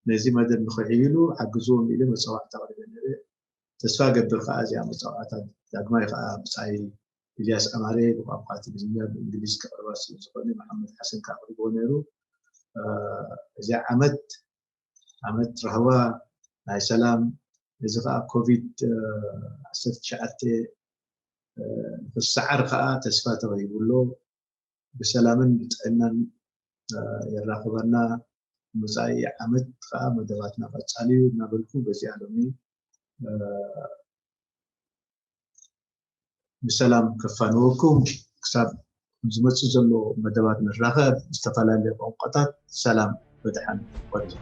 ነዚ መደብ ንክሕይሉ ሓግዝዎም ኢለ መፀዋዕታ ቅሪበ ነረ ተስፋ ገብር ከዓ እዚኣ መፀዋዕታ ዳግማይ ከዓ ብፃይ ኢልያስ ኣማረ ብቋንቋ ትግርኛ ብእንግሊዝ ክቅርባ ስለዝኮነ መሓመድ ሓሰን ከዓ ቅሪብዎ ነይሩ እዚኣ ዓመት ዓመት ራህዋ ናይ ሰላም እዚ ከዓ ኮቪድ ዓሰርተ ትሽዓተ ንክሰዓር ከዓ ተስፋ ተዋሂቡ ኣሎ ብሰላምን ብጥዕናን የራክበና መፃኢ ዓመት ከዓ መደባትና ቀፃሊ እዩ እናበልኩ በዚኣ ሎሚ ብሰላም ከፋንወኩም ክሳብ ዝመፅእ ዘሎ መደባት ንራኸብ ዝተፈላለዩ ቋንቋታት ሰላም በድሓን ወርዙ